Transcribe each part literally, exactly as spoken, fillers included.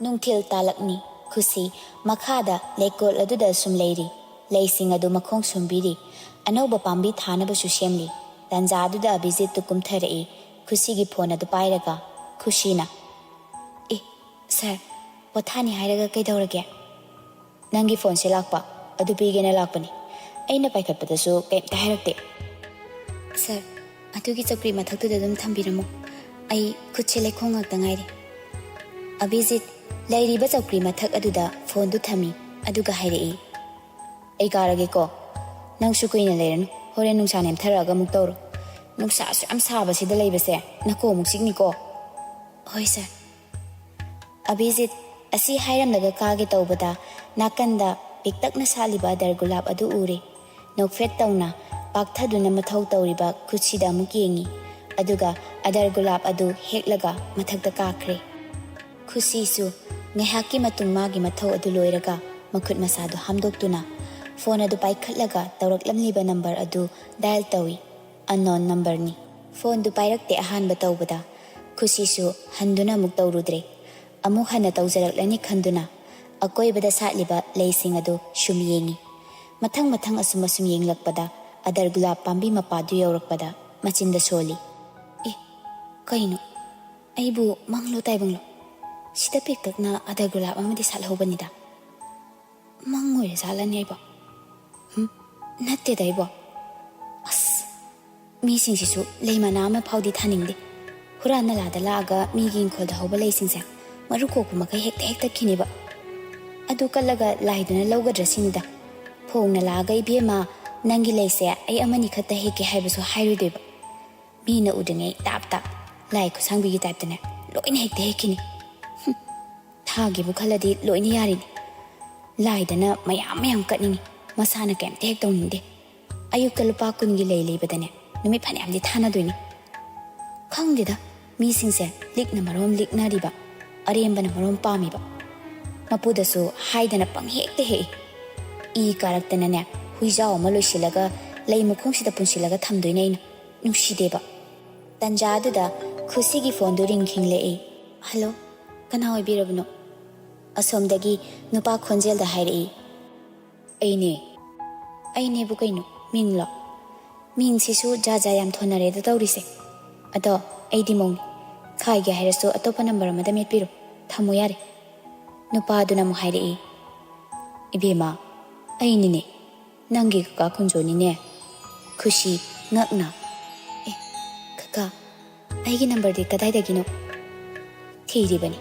ꯅꯨꯡꯊꯤꯜ ꯇꯥꯂꯛꯅꯤ꯫ ꯈꯨꯁꯤ ꯃꯈꯥꯗ ꯂꯩꯀꯣꯜ ꯑꯗꯨꯗ ꯁꯨꯝ ꯂꯩꯔꯤ꯫ ꯂꯩꯁꯤꯡ ꯑꯗꯨ ꯃꯈꯣꯡ ꯁꯨꯝꯕꯤꯔꯤ꯫ ꯑꯅꯧꯕ ꯄꯥꯝꯕꯤ ꯊꯥꯅꯕꯁꯨ ꯁꯦꯝꯂꯤ꯫ ꯇꯥꯟꯖꯥ ꯑꯗꯨꯗ ꯑꯕꯤꯖꯤꯠꯇꯨ ꯀꯨꯝꯊꯔꯛꯏ꯫ ꯈꯨꯁꯤꯒꯤ ꯐꯣꯟ ꯑꯗꯨ ꯄꯥꯏꯔꯒ ꯈꯨꯁꯤꯅ, "ꯑꯦ, ꯁꯥꯔ, ꯄꯣꯊꯥꯅꯤ ꯍꯥꯏꯔꯒ ꯀꯩꯗꯧꯔꯒꯦ?" "ꯅꯪꯒꯤ ꯐꯣꯟꯁꯦ ꯂꯥꯛꯄ, ꯑꯗꯨ ꯄꯤꯒꯦꯅ ꯂꯥꯛꯄꯅꯤ꯫ ꯑꯩꯅ ꯄꯥꯏꯈꯠꯄꯗꯁꯨ ꯀꯩꯝꯇ ꯍꯥꯏꯔꯛꯇꯦ꯫" "ꯁꯥꯔ, ꯑꯗꯨꯒꯤ ꯆꯧꯀ꯭ꯔꯤ ꯃꯊꯛꯇꯨꯗ ꯑꯗꯨꯝ ꯊꯝꯕꯤꯔꯝꯃꯣ꯫ ꯑꯩ ꯈꯨꯠꯁꯦ ꯂꯩꯈꯣꯡ ꯉꯥꯛꯇ ꯉꯥꯏꯔꯤ꯫" ꯑꯕꯤꯖꯤꯠ ꯂꯩꯔꯤꯕ ꯆꯧꯀ꯭ꯔꯤ ꯃꯊꯛ ꯑꯗꯨꯗ ꯐꯣꯟꯗꯨ ꯊꯝꯃꯤ, ꯑꯗꯨꯒ ꯍꯥꯏꯔꯛꯏ, "ꯑꯩ ꯀꯥꯔꯒꯦꯀꯣ꯫ ꯅꯪꯁꯨ ꯀꯨꯏꯅ ꯂꯩꯔꯅꯨ꯫ ꯍꯣꯔꯦꯟ ꯅꯨꯡꯁꯥ ꯅꯦꯝꯊꯔꯛꯑꯒ ꯑꯃꯨꯛ ꯇꯧꯔꯣ꯫ ꯅꯨꯡꯁꯥꯁꯨ ꯌꯥꯝ ꯁꯥꯕꯁꯤꯗ ꯂꯩꯕꯁꯦ ꯅꯀꯣꯛ ꯑꯃꯨꯛ ꯆꯤꯛꯅꯤꯀꯣ꯫" "ꯍꯣꯏ, ꯁꯥꯔ꯫" ꯑꯕꯤꯖꯤꯠ ꯑꯁꯤ ꯍꯥꯏꯔꯝꯂꯒ ꯀꯥꯒꯦ ꯇꯧꯕꯗ, ꯅꯥꯀꯟꯗ ꯄꯤꯛꯇꯛꯅ ꯁꯥꯠꯂꯤꯕ ꯑꯗꯔ ꯒꯨꯂꯥꯞ ꯑꯗꯨ ꯎꯔꯦ꯫ ꯅꯣꯛꯐꯦꯠ ꯇꯧꯅ ꯄꯥꯛꯊꯗꯨꯅ ꯃꯊꯧ ꯇꯧꯔꯤꯕ ꯈꯨꯁꯤꯗ ꯑꯃꯨꯛ ꯌꯦꯡꯉꯤ, ꯑꯗꯨꯒ ꯑꯗꯔ ꯒꯨꯂꯥꯞ ꯑꯗꯨ ꯍꯦꯛꯂꯒ ꯃꯊꯛꯇ ꯀꯥꯈ꯭ꯔꯦ꯫ ꯈꯨꯁꯤꯁꯨ ꯉꯥꯏꯍꯥꯛꯀꯤ ꯃꯇꯨꯡ ꯃꯥꯒꯤ ꯃꯊꯧ ꯑꯗꯨ ꯂꯣꯏꯔꯒ, ꯃꯈꯨꯠ ꯃꯁꯥꯗꯨ ꯍꯥꯝꯗꯣꯛꯇꯨꯅ ꯐꯣꯟ ꯑꯗꯨ ꯄꯥꯏꯈꯠꯂꯒ ꯇꯧꯔꯛꯂꯝꯂꯤꯕ ꯅꯝꯕꯔ ꯑꯗꯨ ꯗꯥꯏꯜ ꯇꯧꯏ꯫ ꯑꯟꯅꯣꯟ ꯅꯝꯕꯔꯅꯤ꯫ ꯐꯣꯟꯗꯨ ꯄꯥꯏꯔꯛꯇꯦ ꯑꯍꯥꯟꯕ ꯇꯧꯕꯗ꯫ ꯈꯨꯁꯤꯁꯨ ꯍꯟꯗꯨꯅ ꯑꯃꯨꯛ ꯇꯧꯔꯨꯗ꯭ꯔꯦ꯫ ꯑꯃꯨꯛ ꯍꯟꯅ ꯇꯧꯖꯔꯛꯂꯅꯤ ꯈꯟꯗꯨꯅ ꯑꯀꯣꯏꯕꯗ ꯁꯥꯠꯂꯤꯕ ꯂꯩꯁꯤꯡ ꯑꯗꯨ ꯁꯨꯝ ꯌꯦꯡꯏ꯫ ꯃꯊꯪ ꯃꯊꯪ ꯑꯁꯨꯝ ꯑꯁꯨꯝ ꯌꯦꯡꯂꯛꯄꯗ ꯑꯗꯔ ꯒꯨꯂꯥꯞ ꯄꯥꯝꯕꯤ ꯃꯄꯥꯗꯨ ꯌꯧꯔꯛꯄꯗ ꯃꯆꯤꯟꯗ ꯁꯣꯜꯂꯤ꯫ "ꯑꯦ, ꯀꯩꯅꯣ? ꯑꯩꯕꯨ ꯃꯪꯂꯣ ꯇꯥꯏꯕꯪꯂꯣ? ꯁꯤꯗ ꯄꯤꯛꯇꯛꯅ ꯑꯗꯔ ꯒꯨꯂꯥꯞ ꯑꯃꯗꯤ ꯁꯥꯠꯍꯧꯕꯅꯤꯗ꯫ ꯃꯪ ꯑꯣꯏꯔꯖꯥꯠꯂꯅꯦ ꯑꯩꯕꯣ? ꯍꯨꯝ, ꯅꯠꯇꯦꯗ ꯑꯩꯕꯣ꯫ ꯑꯁ, ꯃꯤꯁꯤꯡꯁꯤꯁꯨ ꯂꯩ ꯃꯅꯥ ꯑꯃ ꯐꯥꯎꯗꯤ ꯊꯥꯅꯤꯡꯗꯦ꯫ ꯍꯨꯔꯥꯟ ꯅꯂꯥꯗ ꯂꯥꯛꯑꯒ ꯃꯤꯒꯤ ꯏꯪꯈꯣꯜꯗ ꯍꯧꯕ ꯂꯩꯁꯤꯡꯁꯦ ꯃꯔꯨ ꯀꯣꯛꯄ ꯃꯈꯩ ꯍꯦꯛꯇ ꯍꯦꯛꯇꯠꯈꯤꯅꯦꯕ꯫ ꯑꯗꯨ ꯀꯠꯂꯒ ꯂꯥꯏꯗꯨꯅ ꯂꯧꯒꯗ꯭ꯔꯥ ꯁꯤꯅꯤꯗ꯫ ꯐꯣꯡꯅ ꯂꯥꯛꯑꯒ, 'ꯏꯕꯦꯝꯃ, ꯅꯪꯒꯤ ꯂꯩꯁꯦ ꯑꯩ ꯑꯃꯅꯤ ꯈꯛꯇ ꯍꯦꯛꯀꯦ,' ꯍꯥꯏꯕꯁꯨ ꯍꯥꯏꯔꯣꯏꯗꯣꯏꯕ꯫ ꯃꯤꯅ ꯎꯗ꯭ꯔꯤꯉꯩ ꯇꯥꯞ ꯇꯥꯞ ꯂꯥꯏ ꯈꯨꯠꯁꯥꯡꯕꯤꯒꯤ ꯇꯥꯏꯞꯇꯅꯦ ꯂꯣꯏꯅ ꯍꯦꯛꯇ ꯍꯦꯛꯈꯤꯅꯤ꯫ ꯍꯨꯝ, ꯊꯥꯒꯦꯕꯨ ꯈꯜꯂꯗꯤ ꯂꯣꯏꯅ ꯌꯥꯔꯤꯅꯤ꯫ ꯂꯥꯏꯗꯅ ꯃꯌꯥꯝ ꯃꯌꯥꯝ ꯀꯠꯅꯤꯡꯉꯤ, ꯃꯁꯥꯅ ꯀꯩꯝꯇ ꯍꯦꯛ ꯇꯧꯅꯤꯡꯗꯦ꯫ ꯑꯌꯨꯛꯇ ꯂꯨꯄꯥ ꯀꯨꯟꯒꯤ ꯂꯩ ꯂꯩꯕꯗꯅꯦ ꯅꯨꯃꯤꯠ ꯐꯅꯌꯥꯝꯗꯤ ꯊꯥꯅꯗꯣꯏꯅꯤ꯫ ꯈꯪꯗꯦꯗ, ꯃꯤꯁꯤꯡꯁꯦ ꯂꯤꯛꯅ ꯃꯔꯣꯝ ꯂꯤꯛꯅꯔꯤꯕ, ꯑꯔꯦꯝꯕꯅ ꯃꯔꯣꯝ ꯄꯥꯝꯃꯤꯕ꯫ ꯃꯄꯨꯗꯁꯨ ꯍꯥꯏꯗꯅ ꯄꯪꯍꯦꯛꯇ ꯍꯦꯛꯏ꯫ ꯏ ꯀꯥꯔꯛꯇꯅꯅꯦ ꯍꯨꯏꯖꯥꯎ ꯑꯃ ꯂꯣꯏꯁꯤꯜꯂꯒ ꯂꯩ ꯃꯈꯣꯡꯁꯤꯗ ꯄꯨꯟꯁꯤꯜꯂꯒ ꯊꯝꯗꯣꯏꯅꯦ ꯑꯩꯅ꯫ ꯅꯨꯡꯁꯤꯗꯦꯕ꯫ ꯇꯟꯖꯥ ꯑꯗꯨꯗ ꯈꯨꯁꯤꯒꯤ ꯐꯣꯟꯗꯨ ꯔꯤꯡ ꯈꯤꯡꯂꯛꯏ꯫ "ꯍꯜꯂꯣ, ꯀꯅꯥ ꯑꯣꯏꯕꯤꯔꯕꯅꯣ?" ꯑꯁꯣꯝꯗꯒꯤ ꯅꯨꯄꯥ ꯈꯣꯟꯖꯦꯜꯗ ꯍꯥꯏꯔꯛꯏ꯫ "ꯑꯩꯅꯦ꯫ ꯑꯩꯅꯦꯕꯨ ꯀꯩꯅꯣ? ꯃꯤꯡꯂꯣ? ꯃꯤꯡꯁꯤꯁꯨ ꯖꯥ ꯖꯥ ꯌꯥꯝ ꯊꯣꯟꯅꯔꯦꯗ ꯇꯧꯔꯤꯁꯦ꯫ ꯑꯗꯣ ꯑꯩꯗꯤ ꯃꯧꯅꯤ꯫ ꯈꯥꯏꯒꯦ ꯍꯥꯏꯔꯁꯨ ꯑꯇꯣꯞꯄ ꯅꯝꯕꯔ ꯑꯃꯗ ꯃꯦꯠꯄꯤꯔꯣ꯫ ꯊꯝꯃꯣ ꯌꯥꯔꯦ꯫" ꯅꯨꯄꯥꯗꯨꯅ ꯑꯃꯨꯛ ꯍꯥꯏꯔꯛꯏ꯫ "ꯏꯕꯦꯝꯃ, ꯑꯩꯅꯤꯅꯦ꯫ ꯅꯪꯒꯤ ꯀꯀꯥ ꯀꯨꯟꯖꯣꯅꯤꯅꯦ꯫" ꯈꯨꯁꯤ, ꯉꯛꯅ, "ꯑꯦ, ꯀꯀꯥ, ꯑꯩꯒꯤ ꯅꯝꯕꯔꯗꯤ ꯀꯗꯥꯏꯗꯒꯤꯅꯣ?" "ꯊꯤꯔꯤꯕꯅꯤ꯫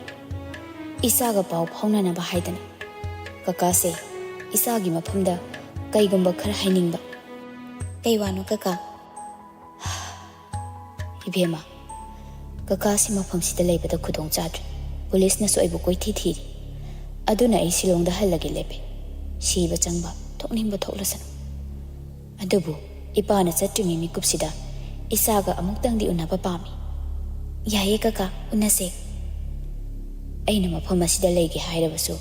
ꯏꯆꯥꯒ ꯄꯥꯎ ꯐꯥꯎꯅꯅꯕ ꯍꯥꯏꯗꯅ꯫ ꯀꯀꯥꯁꯦ ꯏꯆꯥꯒꯤ ꯃꯐꯝꯗ ꯀꯩꯒꯨꯝꯕ ꯈꯔ ꯍꯥꯏꯅꯤꯡꯕ꯫" "ꯀꯩ ꯋꯥꯅꯣ ꯀꯀꯥ?" "ꯏꯕꯦꯝꯃ, ꯀꯀꯥꯁꯤ ꯃꯐꯝꯁꯤꯗ ꯂꯩꯕꯗ ꯈꯨꯗꯣꯡ ꯆꯥꯗ꯭ꯔꯦ꯫ ꯄꯨꯂꯤꯁꯅꯁꯨ ꯑꯩꯕꯨ ꯀꯣꯏꯊꯤ ꯊꯤꯔꯤ꯫ ꯑꯗꯨꯅ ꯑꯩ ꯁꯤꯂꯣꯡꯗ ꯍꯜꯂꯒꯦ ꯂꯦꯞꯄꯦ꯫ ꯁꯤꯕ ꯆꯪꯕ ꯊꯣꯛꯅꯤꯡꯕ ꯊꯣꯛꯂꯁꯅꯨ꯫ ꯑꯗꯨꯕꯨ ꯏꯄꯥꯅ ꯆꯠꯇ꯭ꯔꯤꯉꯩ ꯃꯤꯀꯨꯞꯁꯤꯗ ꯏꯆꯥꯒ ꯑꯃꯨꯛꯇꯪꯗꯤ ꯎꯅꯕ ꯄꯥꯝꯃꯤ꯫" "ꯌꯥꯏꯌꯦ ꯀꯀꯥ, ꯎꯅꯁꯦ꯫" "ꯑꯩꯅ ꯃꯐꯝ ꯑꯁꯤꯗ ꯂꯩꯒꯦ ꯍꯥꯏꯔꯕꯁꯨ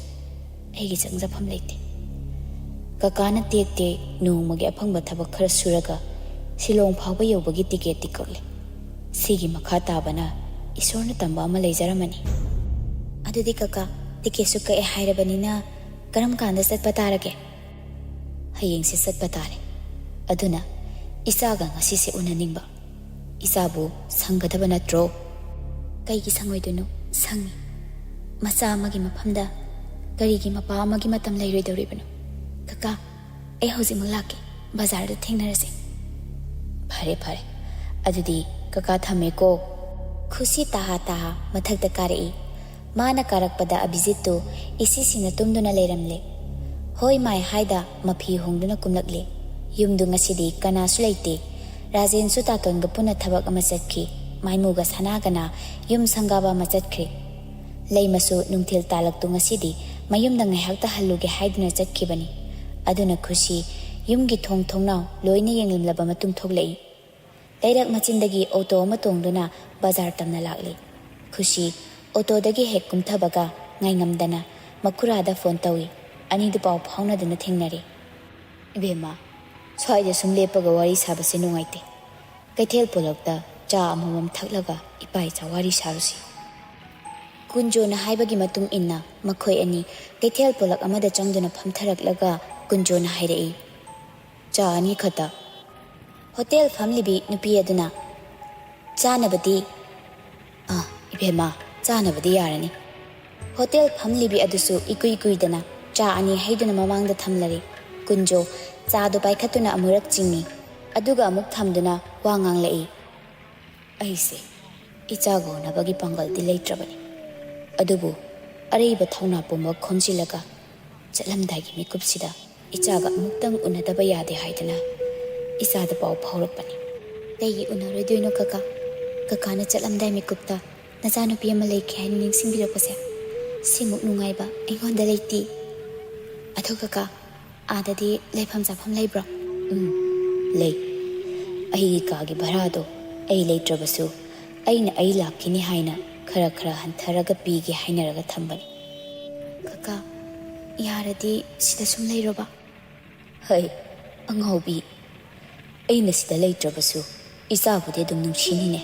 ꯑꯩꯒꯤ ꯆꯪꯖꯐꯝ ꯂꯩꯇꯦ꯫ ꯀꯀꯥꯅ ꯇꯦꯛ ꯇꯦꯛ ꯅꯣꯡꯃꯒꯤ ꯑꯐꯪꯕ ꯊꯕꯛ ꯈꯔ ꯁꯨꯔꯒ ꯁꯤꯂꯣꯡ ꯐꯥꯎꯕ ꯌꯧꯕꯒꯤ ꯇꯤꯀꯦꯠꯇꯤ ꯀꯛꯂꯦ꯫ ꯁꯤꯒꯤ ꯃꯈꯥ ꯇꯥꯕꯅ ꯏꯁꯣꯔꯅ ꯇꯝꯕ ꯑꯃ ꯂꯩꯖꯔꯝꯃꯅꯤ꯫" "ꯑꯗꯨꯗꯤ ꯀꯀꯥ, ꯇꯤꯀꯦꯠꯁꯨ ꯀꯛꯑꯦ ꯍꯥꯏꯔꯕꯅꯤꯅ ꯀꯔꯝ ꯀꯥꯟꯗ ꯆꯠꯄ ꯇꯥꯔꯒꯦ?" "ꯍꯌꯦꯡꯁꯦ ꯆꯠꯄ ꯇꯥꯔꯦ꯫ ꯑꯗꯨꯅ ꯏꯆꯥꯒ ꯉꯁꯤꯁꯦ ꯎꯅꯅꯤꯡꯕ꯫ ꯏꯆꯥꯕꯨ ꯁꯪꯒꯗꯕ ꯅꯠꯇ꯭ꯔꯣ?" "ꯀꯩꯒꯤ ꯁꯪꯉꯣꯏꯗꯣꯏꯅꯣ? ꯁꯪꯉꯤ꯫ ꯃꯆꯥ ꯑꯃꯒꯤ ꯃꯐꯝꯗ ꯀꯔꯤꯒꯤ ꯃꯄꯥ ꯑꯃꯒꯤ ꯃꯇꯝ ꯂꯩꯔꯣꯏꯗꯧꯔꯤꯕꯅꯣ? ꯀꯀꯥ, ꯑꯩ ꯍꯧꯖꯤꯛꯃꯛ ꯂꯥꯛꯀꯦ꯫ ꯕꯖꯥꯔꯗ ꯊꯦꯡꯅꯔꯁꯦ꯫" "ꯐꯔꯦ, ꯐꯔꯦ꯫ ꯑꯗꯨꯗꯤ ꯀꯀꯥ ꯊꯝꯃꯦꯀꯣ꯫" ꯈꯨꯁꯤ ꯇꯍꯥ ꯇꯍꯥ ꯃꯊꯛꯇ ꯀꯥꯔꯛꯏ꯫ ꯃꯥꯅ ꯀꯥꯔꯛꯄꯗ ꯑꯚꯤꯖꯤꯠꯇꯨ ꯏꯁꯤꯁꯤꯡꯅ ꯇꯨꯝꯗꯨꯅ ꯂꯩꯔꯝꯂꯦ꯫ ꯍꯣꯏ ꯃꯥꯏ ꯍꯥꯏꯗ ꯃꯐꯤ ꯍꯣꯡꯗꯨꯅ ꯀꯨꯝꯂꯛꯂꯦ꯫ ꯌꯨꯝꯗꯨ ꯉꯁꯤꯗꯤ ꯀꯅꯥꯁꯨ ꯂꯩꯇꯦ꯫ ꯔꯥꯖꯦꯟꯁꯨ ꯇꯥꯇꯣꯟꯒ ꯄꯨꯟꯅ ꯊꯕꯛ ꯑꯃ ꯆꯠꯈꯤ꯫ ꯃꯥꯏꯃꯨꯒ ꯁꯅꯥꯒꯅ ꯌꯨꯝ ꯁꯪꯒꯥꯕ ꯑꯃ ꯆꯠꯈ꯭ꯔꯦ꯫ ꯂꯩꯃꯁꯨ ꯅꯨꯡꯊꯤꯜ ꯇꯥꯂꯛꯇꯨ ꯉꯁꯤꯗꯤ ꯃꯌꯨꯝꯗ ꯉꯥꯏꯍꯥꯛꯇ ꯍꯜꯂꯨꯒꯦ ꯍꯥꯏꯗꯨꯅ ꯆꯠꯈꯤꯕꯅꯤ꯫ ꯑꯗꯨꯅ ꯈꯨꯁꯤ ꯌꯨꯝꯒꯤ ꯊꯣꯡ ꯊꯣꯡꯅꯥꯎ ꯂꯣꯏꯅ ꯌꯦꯡꯂꯝꯂꯕ ꯃꯇꯨꯡ ꯊꯣꯛꯂꯛꯏ꯫ ꯂꯩꯔꯛ ꯃꯆꯤꯟꯗꯒꯤ ꯑꯣꯇꯣ ꯑꯃ ꯇꯣꯡꯗꯨꯅ ꯕꯖꯥꯔ ꯇꯝꯅ ꯂꯥꯛꯂꯤ꯫ ꯈꯨꯁꯤ ꯑꯣꯇꯣꯗꯒꯤ ꯍꯦꯛ ꯀꯨꯝꯊꯕꯒ ꯉꯥꯏꯉꯝꯗꯅ ꯃꯈꯨꯔꯥꯗ ꯐꯣꯟ ꯇꯧꯏ꯫ ꯑꯅꯤꯗꯨ ꯄꯥꯎ ꯐꯥꯎꯅꯗꯨꯅ ꯊꯦꯡꯅꯔꯦ꯫ "ꯏꯕꯦꯝꯃ, ꯁ꯭ꯋꯥꯏꯗ ꯁꯨꯝ ꯂꯦꯞꯄꯒ ꯋꯥꯔꯤ ꯁꯥꯕꯁꯦ ꯅꯨꯡꯉꯥꯏꯇꯦ꯫ ꯀꯩꯊꯦꯜ ꯄꯣꯂꯛꯇ ꯆꯥ ꯑꯃꯃꯝ ꯊꯛꯂꯒ ꯏꯄꯥ ꯏꯆꯥ ꯋꯥꯔꯤ ꯁꯥꯔꯨꯁꯤ꯫" ꯀꯨꯟꯖꯣꯅ ꯍꯥꯏꯕꯒꯤ ꯃꯇꯨꯡ ꯏꯟꯅ ꯃꯈꯣꯏ ꯑꯅꯤ ꯀꯩꯊꯦꯜ ꯄꯣꯂꯛ ꯑꯃꯗ ꯆꯪꯗꯨꯅ ꯐꯝꯊꯔꯛꯂꯒ ꯀꯨꯟꯖꯣꯅ ꯍꯥꯏꯔꯛꯏ, "ꯆꯥ ꯑꯅꯤ ꯈꯛꯇ?" ꯍꯣꯇꯦꯜ ꯐꯝꯂꯤꯕꯤ ꯅꯨꯄꯤ ꯑꯗꯨꯅ, "ꯆꯥꯅꯕꯗꯤ?" "ꯑꯥ, ꯏꯕꯦꯝꯃ, ꯆꯥꯅꯕꯗꯤ ꯌꯥꯔꯅꯤ꯫" ꯍꯣꯇꯦꯜ ꯐꯝꯂꯤꯕꯤ ꯑꯗꯨꯁꯨ ꯏꯀꯨꯏ ꯀꯨꯏꯗꯅ ꯆꯥ ꯑꯅꯤ ꯍꯩꯗꯨꯅ ꯃꯃꯥꯡꯗ ꯊꯝꯂꯔꯤ꯫ ꯀꯨꯟꯖꯣ ꯆꯥꯗꯨ ꯄꯥꯏꯈꯠꯇꯨꯅ ꯑꯃꯨꯔꯛ ꯆꯤꯡꯏ, ꯑꯗꯨꯒ ꯑꯃꯨꯛ ꯊꯝꯗꯨꯅ ꯋꯥ ꯉꯥꯡꯂꯛꯏ, "ꯑꯩꯁꯦ ꯏꯆꯥꯒ ꯎꯅꯕꯒꯤ ꯄꯥꯡꯒꯜꯗꯤ ꯂꯩꯇ꯭ꯔꯕꯅꯤ, ꯑꯗꯨꯕꯨ ꯑꯔꯩꯕ ꯊꯧꯅꯥ ꯄꯨꯝꯕ ꯈꯣꯝꯖꯤꯜꯂꯒ ꯆꯠꯂꯝꯗꯥꯏꯒꯤ ꯃꯤꯀꯨꯞꯁꯤꯗ ꯏꯆꯥꯒ ꯑꯃꯨꯛꯇꯪ ꯎꯅꯗꯕ ꯌꯥꯗꯦ ꯍꯥꯏꯗꯨꯅ ꯏꯆꯥꯗ ꯄꯥꯎ ꯐꯥꯎꯔꯛꯄꯅꯤ꯫" "ꯀꯩꯒꯤ ꯎꯅꯔꯣꯏꯗꯣꯏꯅꯣ ꯀꯀꯥ? ꯀꯀꯥꯅ ꯆꯠꯂꯝꯗꯥꯏ ꯃꯤꯀꯨꯞꯇ ꯅꯆꯥꯅꯨꯄꯤ ꯑꯃ ꯂꯩꯈꯤ ꯍꯥꯏꯅ ꯅꯤꯡꯁꯤꯡꯕꯤꯔꯛꯄꯁꯦ ꯁꯤꯃꯨꯛ ꯅꯨꯡꯉꯥꯏꯕ ꯑꯩꯉꯣꯟꯗ ꯂꯩꯇꯦ꯫ ꯑꯗꯣ ꯀꯀꯥ, ꯑꯥꯗꯗꯤ ꯂꯩꯐꯝ ꯆꯥꯐꯝ ꯂꯩꯕ꯭ꯔꯣ?" "ꯎꯝ, ꯂꯩ꯫ ꯑꯩꯒꯤ ꯀꯥꯒꯤ ꯚꯔꯥꯗꯣ ꯑꯩ ꯂꯩꯇ꯭ꯔꯕꯁꯨ ꯑꯩꯅ ꯑꯩ ꯂꯥꯛꯈꯤꯅꯤ ꯍꯥꯏꯅ ꯈꯔ ꯈꯔ ꯍꯟꯊꯔꯒ ꯄꯤꯒꯦ ꯍꯥꯏꯅꯔꯒ ꯊꯝꯕꯅꯤ꯫" "ꯀꯀꯥ, ꯌꯥꯔꯗꯤ ꯁꯤꯗ ꯁꯨꯝ ꯂꯩꯔꯣꯕ꯫" "ꯍꯩ, ꯑꯉꯥꯎꯕꯤ, ꯑꯩꯅ ꯁꯤꯗ ꯂꯩꯇ꯭ꯔꯕꯁꯨ ꯏꯆꯥꯕꯨꯗꯤ ꯑꯗꯨꯝ ꯅꯨꯡꯁꯤꯅꯤꯅꯦ꯫"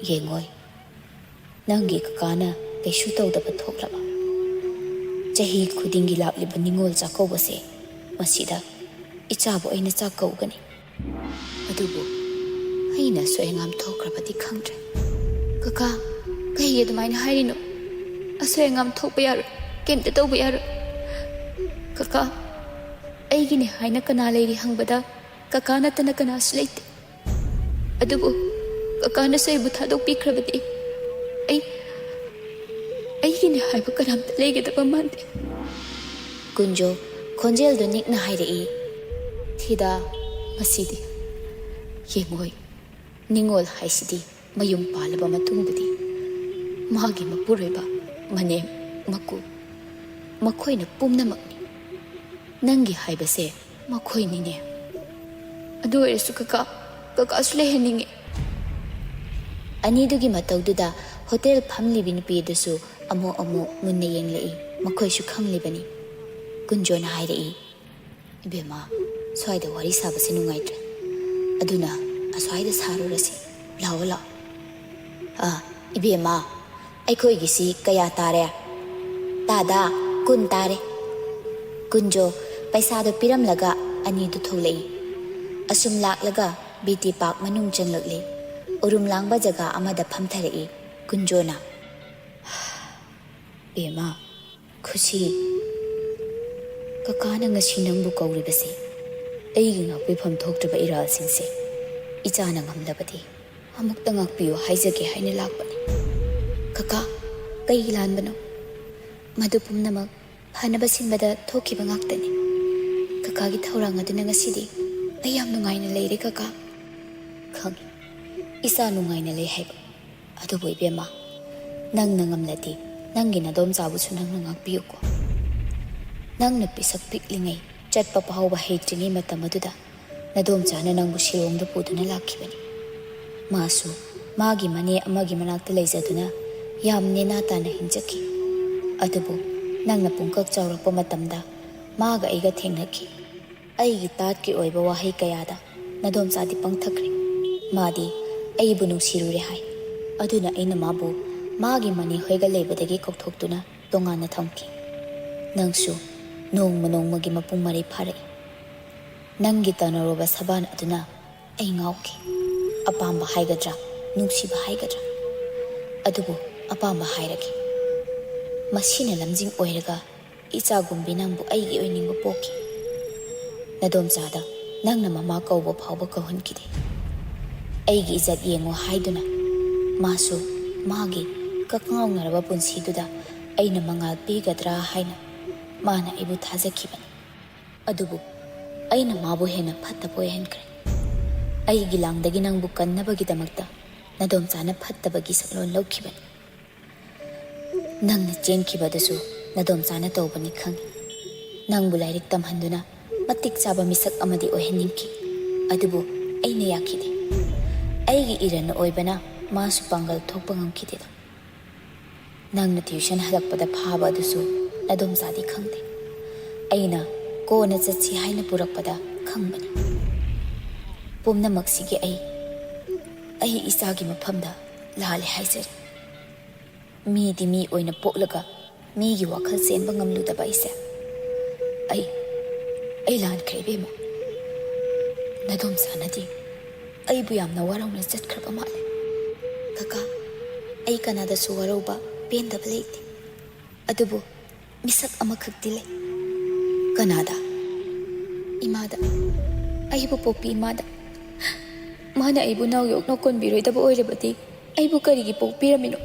"ꯌꯦꯡꯉꯣꯏ, ꯅꯪꯒꯤ ꯀꯀꯥꯅ ꯀꯩꯁꯨ ꯇꯧꯗꯕ ꯊꯣꯛꯂꯕ? ꯆꯍꯤ ꯈꯨꯗꯤꯡꯒꯤ ꯂꯥꯛꯂꯤꯕ ꯅꯤꯉꯣꯜ ꯆꯥꯛꯀꯧꯕꯁꯦ, ꯃꯁꯤꯗ ꯏꯆꯥꯕꯨ ꯑꯩꯅ ꯆꯥꯛ ꯀꯧꯒꯅꯤ꯫ ꯑꯗꯨꯕꯨ ꯑꯩꯅ ꯑꯁꯣꯏ ꯑꯉꯥꯝ ꯊꯣꯛꯈ꯭ꯔꯕꯗꯤ ꯈꯪꯗ꯭ꯔꯦ꯫" "ꯀꯀꯥ, ꯀꯩꯒꯤ ꯑꯗꯨꯃꯥꯏꯅ ꯍꯥꯏꯔꯤꯅꯣ? ꯑꯁꯣꯏ ꯑꯉꯥꯝ ꯊꯣꯛꯄ ꯌꯥꯔꯣꯏ, ꯀꯩꯝꯇ ꯇꯧꯕ ꯌꯥꯔꯣꯏ꯫ ꯀꯀꯥ, ꯑꯩꯒꯤꯅꯦ ꯍꯥꯏꯅ ꯀꯅꯥ ꯂꯩꯔꯤ ꯍꯪꯕꯗ ꯀꯀꯥ ꯅꯠꯇꯅ ꯀꯅꯥꯁꯨ ꯂꯩꯇꯦ꯫ ꯑꯗꯨꯕꯨ ꯀꯀꯥꯅꯁꯨ ꯑꯩꯕꯨ ꯊꯥꯗꯣꯛꯄꯤꯈ꯭ꯔꯕꯗꯤ ꯑꯩ, ꯑꯩꯒꯤꯅꯦ ꯍꯥꯏꯕ ꯀꯅꯥꯝꯇ ꯂꯩꯒꯗꯕ ꯃꯥꯟꯗꯦ꯫" ꯀꯨꯟꯖꯣ ꯈꯣꯟꯖꯦꯜꯗꯨ ꯅꯤꯛꯅ ꯍꯥꯏꯔꯛꯏ, "ꯊꯤꯗꯥ, ꯃꯁꯤꯗꯤ ꯌꯦꯡꯉꯣꯏ, ꯅꯤꯉꯣꯜ ꯍꯥꯏꯁꯤꯗꯤ ꯃꯌꯨꯝ ꯄꯥꯜꯂꯕ ꯃꯇꯨꯡꯗꯗꯤ ꯃꯥꯒꯤ ꯃꯄꯨꯔꯣꯏꯕ, ꯃꯅꯦꯝ, ꯃꯀꯨ, ꯃꯈꯣꯏꯅ ꯄꯨꯝꯅꯃꯛꯅꯤ꯫ ꯅꯪꯒꯤ ꯍꯥꯏꯕꯁꯦ ꯃꯈꯣꯏꯅꯤꯅꯦ꯫ ꯑꯗꯨ ꯑꯣꯏꯔꯁꯨ ꯀꯀꯥ, ꯀꯀꯥꯁꯨ ꯂꯩꯍꯟꯅꯤꯡꯉꯤ꯫" ꯑꯅꯤꯗꯨꯒꯤ ꯃꯇꯧꯗꯨꯗ ꯍꯣꯇꯦꯜ ꯐꯝꯂꯤꯕꯤ ꯅꯨꯄꯤ ꯑꯗꯨꯁꯨ ꯑꯃꯨꯛ ꯑꯃꯨꯛ ꯃꯨꯟꯅ ꯌꯦꯡꯂꯛꯏ꯫ ꯃꯈꯣꯏꯁꯨ ꯈꯪꯂꯤꯕꯅꯤ꯫ ꯀꯨꯟꯖꯣꯅ ꯍꯥꯏꯔꯛꯏ, "ꯏꯕꯦꯝꯃ, ꯁ꯭ꯋꯥꯏꯗ ꯋꯥꯔꯤ ꯁꯥꯕꯁꯦ ꯅꯨꯡꯉꯥꯏꯇ꯭ꯔꯦ꯫ ꯑꯗꯨꯅ ꯑꯁ꯭ꯋꯥꯏꯗ ꯁꯥꯔꯨꯔꯁꯤ꯫ ꯂꯥꯛꯑꯣ, ꯂꯥꯛꯑꯣ꯫" ꯑ, ꯏꯕꯦꯝꯃ, ꯑꯩꯈꯣꯏꯒꯤꯁꯤ ꯀꯌꯥ ꯇꯥꯔꯦ? ꯇꯥꯗ, ꯀꯨꯟ ꯇꯥꯔꯦ꯫ ꯀꯨꯟꯖꯣ ꯄꯩꯁꯥꯗꯣ ꯄꯤꯔꯝꯂꯒ ꯑꯅꯤꯗꯨ ꯊꯣꯛꯂꯛꯏ꯫ ꯑꯁꯨꯝ ꯂꯥꯛꯂꯒ ꯕꯤ ꯇꯤ ꯄꯥꯔꯛ ꯃꯅꯨꯡ ꯆꯪꯂꯛꯂꯤ꯫ ꯎꯔꯨꯝ ꯂꯥꯡꯕ ꯖꯒꯥ ꯑꯃꯗ ꯐꯝꯊꯔꯛꯏ ꯀꯨꯟꯖꯣꯅ꯫ ꯕꯦꯝꯃ, ꯈꯨꯁꯤ, ꯀꯀꯥꯅ ꯉꯁꯤ ꯅꯪꯕꯨ ꯀꯧꯔꯤꯕꯁꯦ ꯑꯩꯒꯤ ꯉꯥꯛꯄꯤꯐꯝ ꯊꯣꯛꯇ꯭ꯔꯕ ꯏꯔꯥꯜꯁꯤꯡꯁꯦ ꯏꯆꯥꯅ ꯉꯝꯂꯕꯗꯤ ꯑꯃꯨꯛꯇ ꯉꯥꯛꯄꯤꯌꯨ ꯍꯥꯏꯖꯒꯦ ꯍꯥꯏꯅ ꯂꯥꯛꯄꯅꯤ꯫ ꯀꯀꯥ, ꯀꯩꯒꯤ ꯂꯥꯟꯕꯅꯣ? ꯃꯗꯨ ꯄꯨꯝꯅꯃꯛ ꯐꯅꯕ ꯁꯤꯟꯕꯗ ꯊꯣꯛꯈꯤꯕ ꯉꯥꯛꯇꯅꯤ꯫ ꯀꯀꯥꯒꯤ ꯊꯧꯔꯥꯡ ꯑꯗꯨꯅ ꯉꯁꯤꯗꯤ ꯑꯩ ꯌꯥꯝ ꯅꯨꯡꯉꯥꯏꯅ ꯂꯩꯔꯦ ꯀꯀꯥ꯫ ꯈꯪꯉꯤ, ꯏꯆꯥ ꯅꯨꯡꯉꯥꯏꯅ ꯂꯩ ꯍꯥꯏꯕ꯫ ꯑꯗꯨꯕꯨ ꯏꯕꯦꯝꯃ, ꯅꯪꯅ ꯉꯝꯂꯗꯤ ꯅꯪꯒꯤ ꯅꯗꯣꯝꯆꯥꯕꯨꯁꯨ ꯅꯪꯅ ꯉꯥꯛꯄꯤꯌꯨꯀꯣ꯫ ꯅꯪꯅ ꯄꯤꯁꯛ ꯄꯤꯛꯂꯤꯉꯩ, ꯆꯠꯄ ꯐꯥꯎꯕ ꯍꯩꯇ꯭ꯔꯤꯉꯩ ꯃꯇꯝ ꯑꯗꯨꯗ ꯅꯗꯣꯝꯆꯥꯅ ꯅꯪꯕꯨ ꯁꯤꯂꯣꯡꯗ ꯄꯨꯗꯨꯅ ꯂꯥꯛꯈꯤꯕꯅꯤ꯫ ꯃꯥꯁꯨ ꯃꯥꯒꯤ ꯃꯅꯦ ꯑꯃꯒꯤ ꯃꯅꯥꯛꯇ ꯂꯩꯖꯗꯨꯅ ꯌꯥꯝ ꯅꯦꯅꯥ ꯇꯥꯅ ꯍꯤꯡꯖꯈꯤ꯫ ꯑꯗꯨꯕꯨ ꯅꯪꯅ ꯄꯨꯡꯀꯛ ꯆꯥꯎꯔꯛꯄ ꯃꯇꯝꯗ ꯃꯥꯒ ꯑꯩꯒ ꯊꯦꯡꯅꯈꯤ꯫ ꯑꯩꯒꯤ ꯇꯥꯠꯀꯤ ꯑꯣꯏꯕ ꯋꯥꯍꯩ ꯀꯌꯥꯗ ꯅꯗꯣꯝꯆꯥꯗꯤ ꯄꯪꯊꯈ꯭ꯔꯦ꯫ ꯃꯥꯗꯤ ꯑꯩꯕꯨ ꯅꯨꯡꯁꯤꯔꯨꯔꯦ ꯍꯥꯏ꯫ ꯑꯗꯨꯅ ꯑꯩꯅ ꯃꯥꯕꯨ ꯃꯥꯒꯤ ꯃꯅꯦ ꯍꯣꯏꯒ ꯂꯩꯕꯗꯒꯤ ꯀꯧꯊꯣꯛꯇꯨꯅ ꯇꯣꯉꯥꯟꯅ ꯊꯝꯈꯤ꯫ ꯅꯪꯁꯨ ꯅꯣꯡꯃ ꯅꯣꯡꯃꯒꯤ ꯃꯄꯨꯡ ꯃꯔꯩ ꯐꯥꯔꯛꯏ꯫ ꯅꯪꯒꯤ ꯇꯧꯅꯔꯨꯕ ꯁꯕꯥꯟ ꯑꯗꯨꯅ ꯑꯩ ꯉꯥꯎꯈꯤ꯫ ꯑꯄꯥꯝꯕ ꯍꯥꯏꯒꯗ꯭ꯔꯥ, ꯅꯨꯡꯁꯤꯕ ꯍꯥꯏꯒꯗ꯭ꯔꯥ? ꯑꯗꯨꯕꯨ ꯑꯄꯥꯝꯕ ꯍꯥꯏꯔꯒꯦ꯫ ꯃꯁꯤꯅ ꯂꯝꯖꯤꯡ ꯑꯣꯏꯔꯒ ꯏꯆꯥꯒꯨꯝꯕꯤ ꯅꯪꯕꯨ ꯑꯩꯒꯤ ꯑꯣꯏꯅꯤꯡꯕ ꯄꯣꯛꯈꯤ꯫ ꯅꯗꯣꯝꯆꯥꯗ ꯅꯪꯅ ꯃꯃꯥ ꯀꯧꯕ ꯐꯥꯎꯕ ꯀꯧꯍꯟꯈꯤꯗꯦ꯫ ꯑꯩꯒꯤ ꯏꯖꯠ ꯌꯦꯡꯉꯨ ꯍꯥꯏꯗꯨꯅ ꯃꯥꯁꯨ ꯃꯥꯒꯤ ꯀꯛꯉꯥꯎꯅꯔꯕ ꯄꯨꯟꯁꯤꯗꯨꯗ ꯑꯩꯅ ꯃꯉꯥꯜ ꯄꯤꯒꯗ꯭ꯔꯥ ꯍꯥꯏꯅ ꯃꯥꯅ ꯑꯩꯕꯨ ꯊꯥꯖꯈꯤꯕꯅꯤ꯫ ꯑꯗꯨꯕꯨ ꯑꯩꯅ ꯃꯥꯕꯨ ꯍꯦꯟꯅ ꯐꯠꯇꯕ ꯑꯣꯏꯍꯟꯈ꯭ꯔꯦ꯫ ꯑꯩꯒꯤ ꯂꯥꯡꯗꯒꯤ ꯅꯪꯕꯨ ꯀꯟꯅꯕꯒꯤꯗꯃꯛꯇ ꯅꯗꯣꯝꯆꯥꯅ ꯐꯠꯇꯕꯒꯤ ꯁꯛꯂꯣꯟ ꯂꯧꯈꯤꯕꯅꯤ꯫ ꯅꯪꯅ ꯆꯦꯟꯈꯤꯕꯗꯨꯁꯨ ꯅꯗꯣꯝꯆꯥꯅ ꯇꯧꯕꯅꯤ ꯈꯪꯏ꯫ ꯅꯪꯕꯨ ꯂꯥꯏꯔꯤꯛ ꯇꯝꯍꯟꯗꯨꯅ ꯃꯇꯤꯛ ꯆꯥꯕ ꯃꯤꯁꯛ ꯑꯃꯗꯤ ꯑꯣꯏꯍꯟꯅꯤꯡꯈꯤ꯫ ꯑꯗꯨꯕꯨ ꯑꯩꯅ ꯌꯥꯈꯤꯗꯦ꯫ ꯑꯩꯒꯤ ꯏꯔꯟ ꯑꯣꯏꯕꯅ ꯃꯥꯁꯨ ꯄꯥꯡꯒꯜ ꯊꯣꯛꯄ ꯉꯝꯈꯤꯗꯦꯗꯣ꯫ ꯅꯪꯅ ꯇ꯭ꯌꯨꯁꯟ ꯍꯜꯂꯛꯄꯗ ꯐꯥꯕ ꯑꯗꯨꯁꯨ ꯅꯗꯣꯝꯆꯥꯗꯤ ꯈꯪꯗꯦ꯫ ꯑꯩꯅ ꯀꯣꯟꯅ ꯆꯠꯁꯤ ꯍꯥꯏꯅ ꯄꯨꯔꯛꯄꯗ ꯈꯪꯕꯅꯤ꯫ ꯄꯨꯝꯅꯃꯛꯁꯤꯒꯤ ꯑꯩ, ꯑꯩ ꯏꯆꯥꯒꯤ ꯃꯐꯝꯗ ꯂꯥꯜꯂꯦ ꯍꯥꯏꯖꯔꯤ꯫ ꯃꯤꯗꯤ ꯃꯤ ꯑꯣꯏꯅ ꯄꯣꯛꯂꯒ ꯃꯤꯒꯤ ꯋꯥꯈꯜ ꯆꯦꯟꯕ ꯉꯝꯂꯨꯗꯕ ꯑꯩꯁꯦ꯫ ꯑꯩ, ꯑꯩ ꯂꯥꯟꯈ꯭ꯔꯦ ꯏꯕꯦꯝꯃ꯫ ꯅꯗꯣꯝꯆꯥꯅꯗꯤ ꯑꯩꯕꯨ ꯌꯥꯝꯅ ꯋꯥꯔꯧꯅ ꯆꯠꯈ꯭ꯔꯕ ꯃꯥꯜꯂꯦ꯫ ꯀꯀꯥ, ꯑꯩ ꯀꯅꯥꯗꯁꯨ ꯋꯥꯔꯧꯕ, ꯄꯦꯟꯗꯕ ꯂꯩꯇꯦ꯫ ꯑꯗꯨꯕꯨ ꯃꯤꯁꯛ ꯑꯃꯈꯛꯇꯤ ꯂꯩ꯫ ꯀꯅꯥꯗ? ꯏꯃꯥꯗ꯫ ꯑꯩꯕꯨ ꯄꯣꯛꯄꯤ ꯏꯃꯥꯗ꯫ ꯃꯥꯅ ꯑꯩꯕꯨ ꯅꯥꯎ ꯌꯣꯛꯅ ꯀꯣꯟꯕꯤꯔꯣꯏꯗꯕ ꯑꯣꯏꯔꯕꯗꯤ ꯑꯩꯕꯨ ꯀꯔꯤꯒꯤ ꯄꯣꯛꯄꯤꯔꯝꯃꯤꯅꯣ?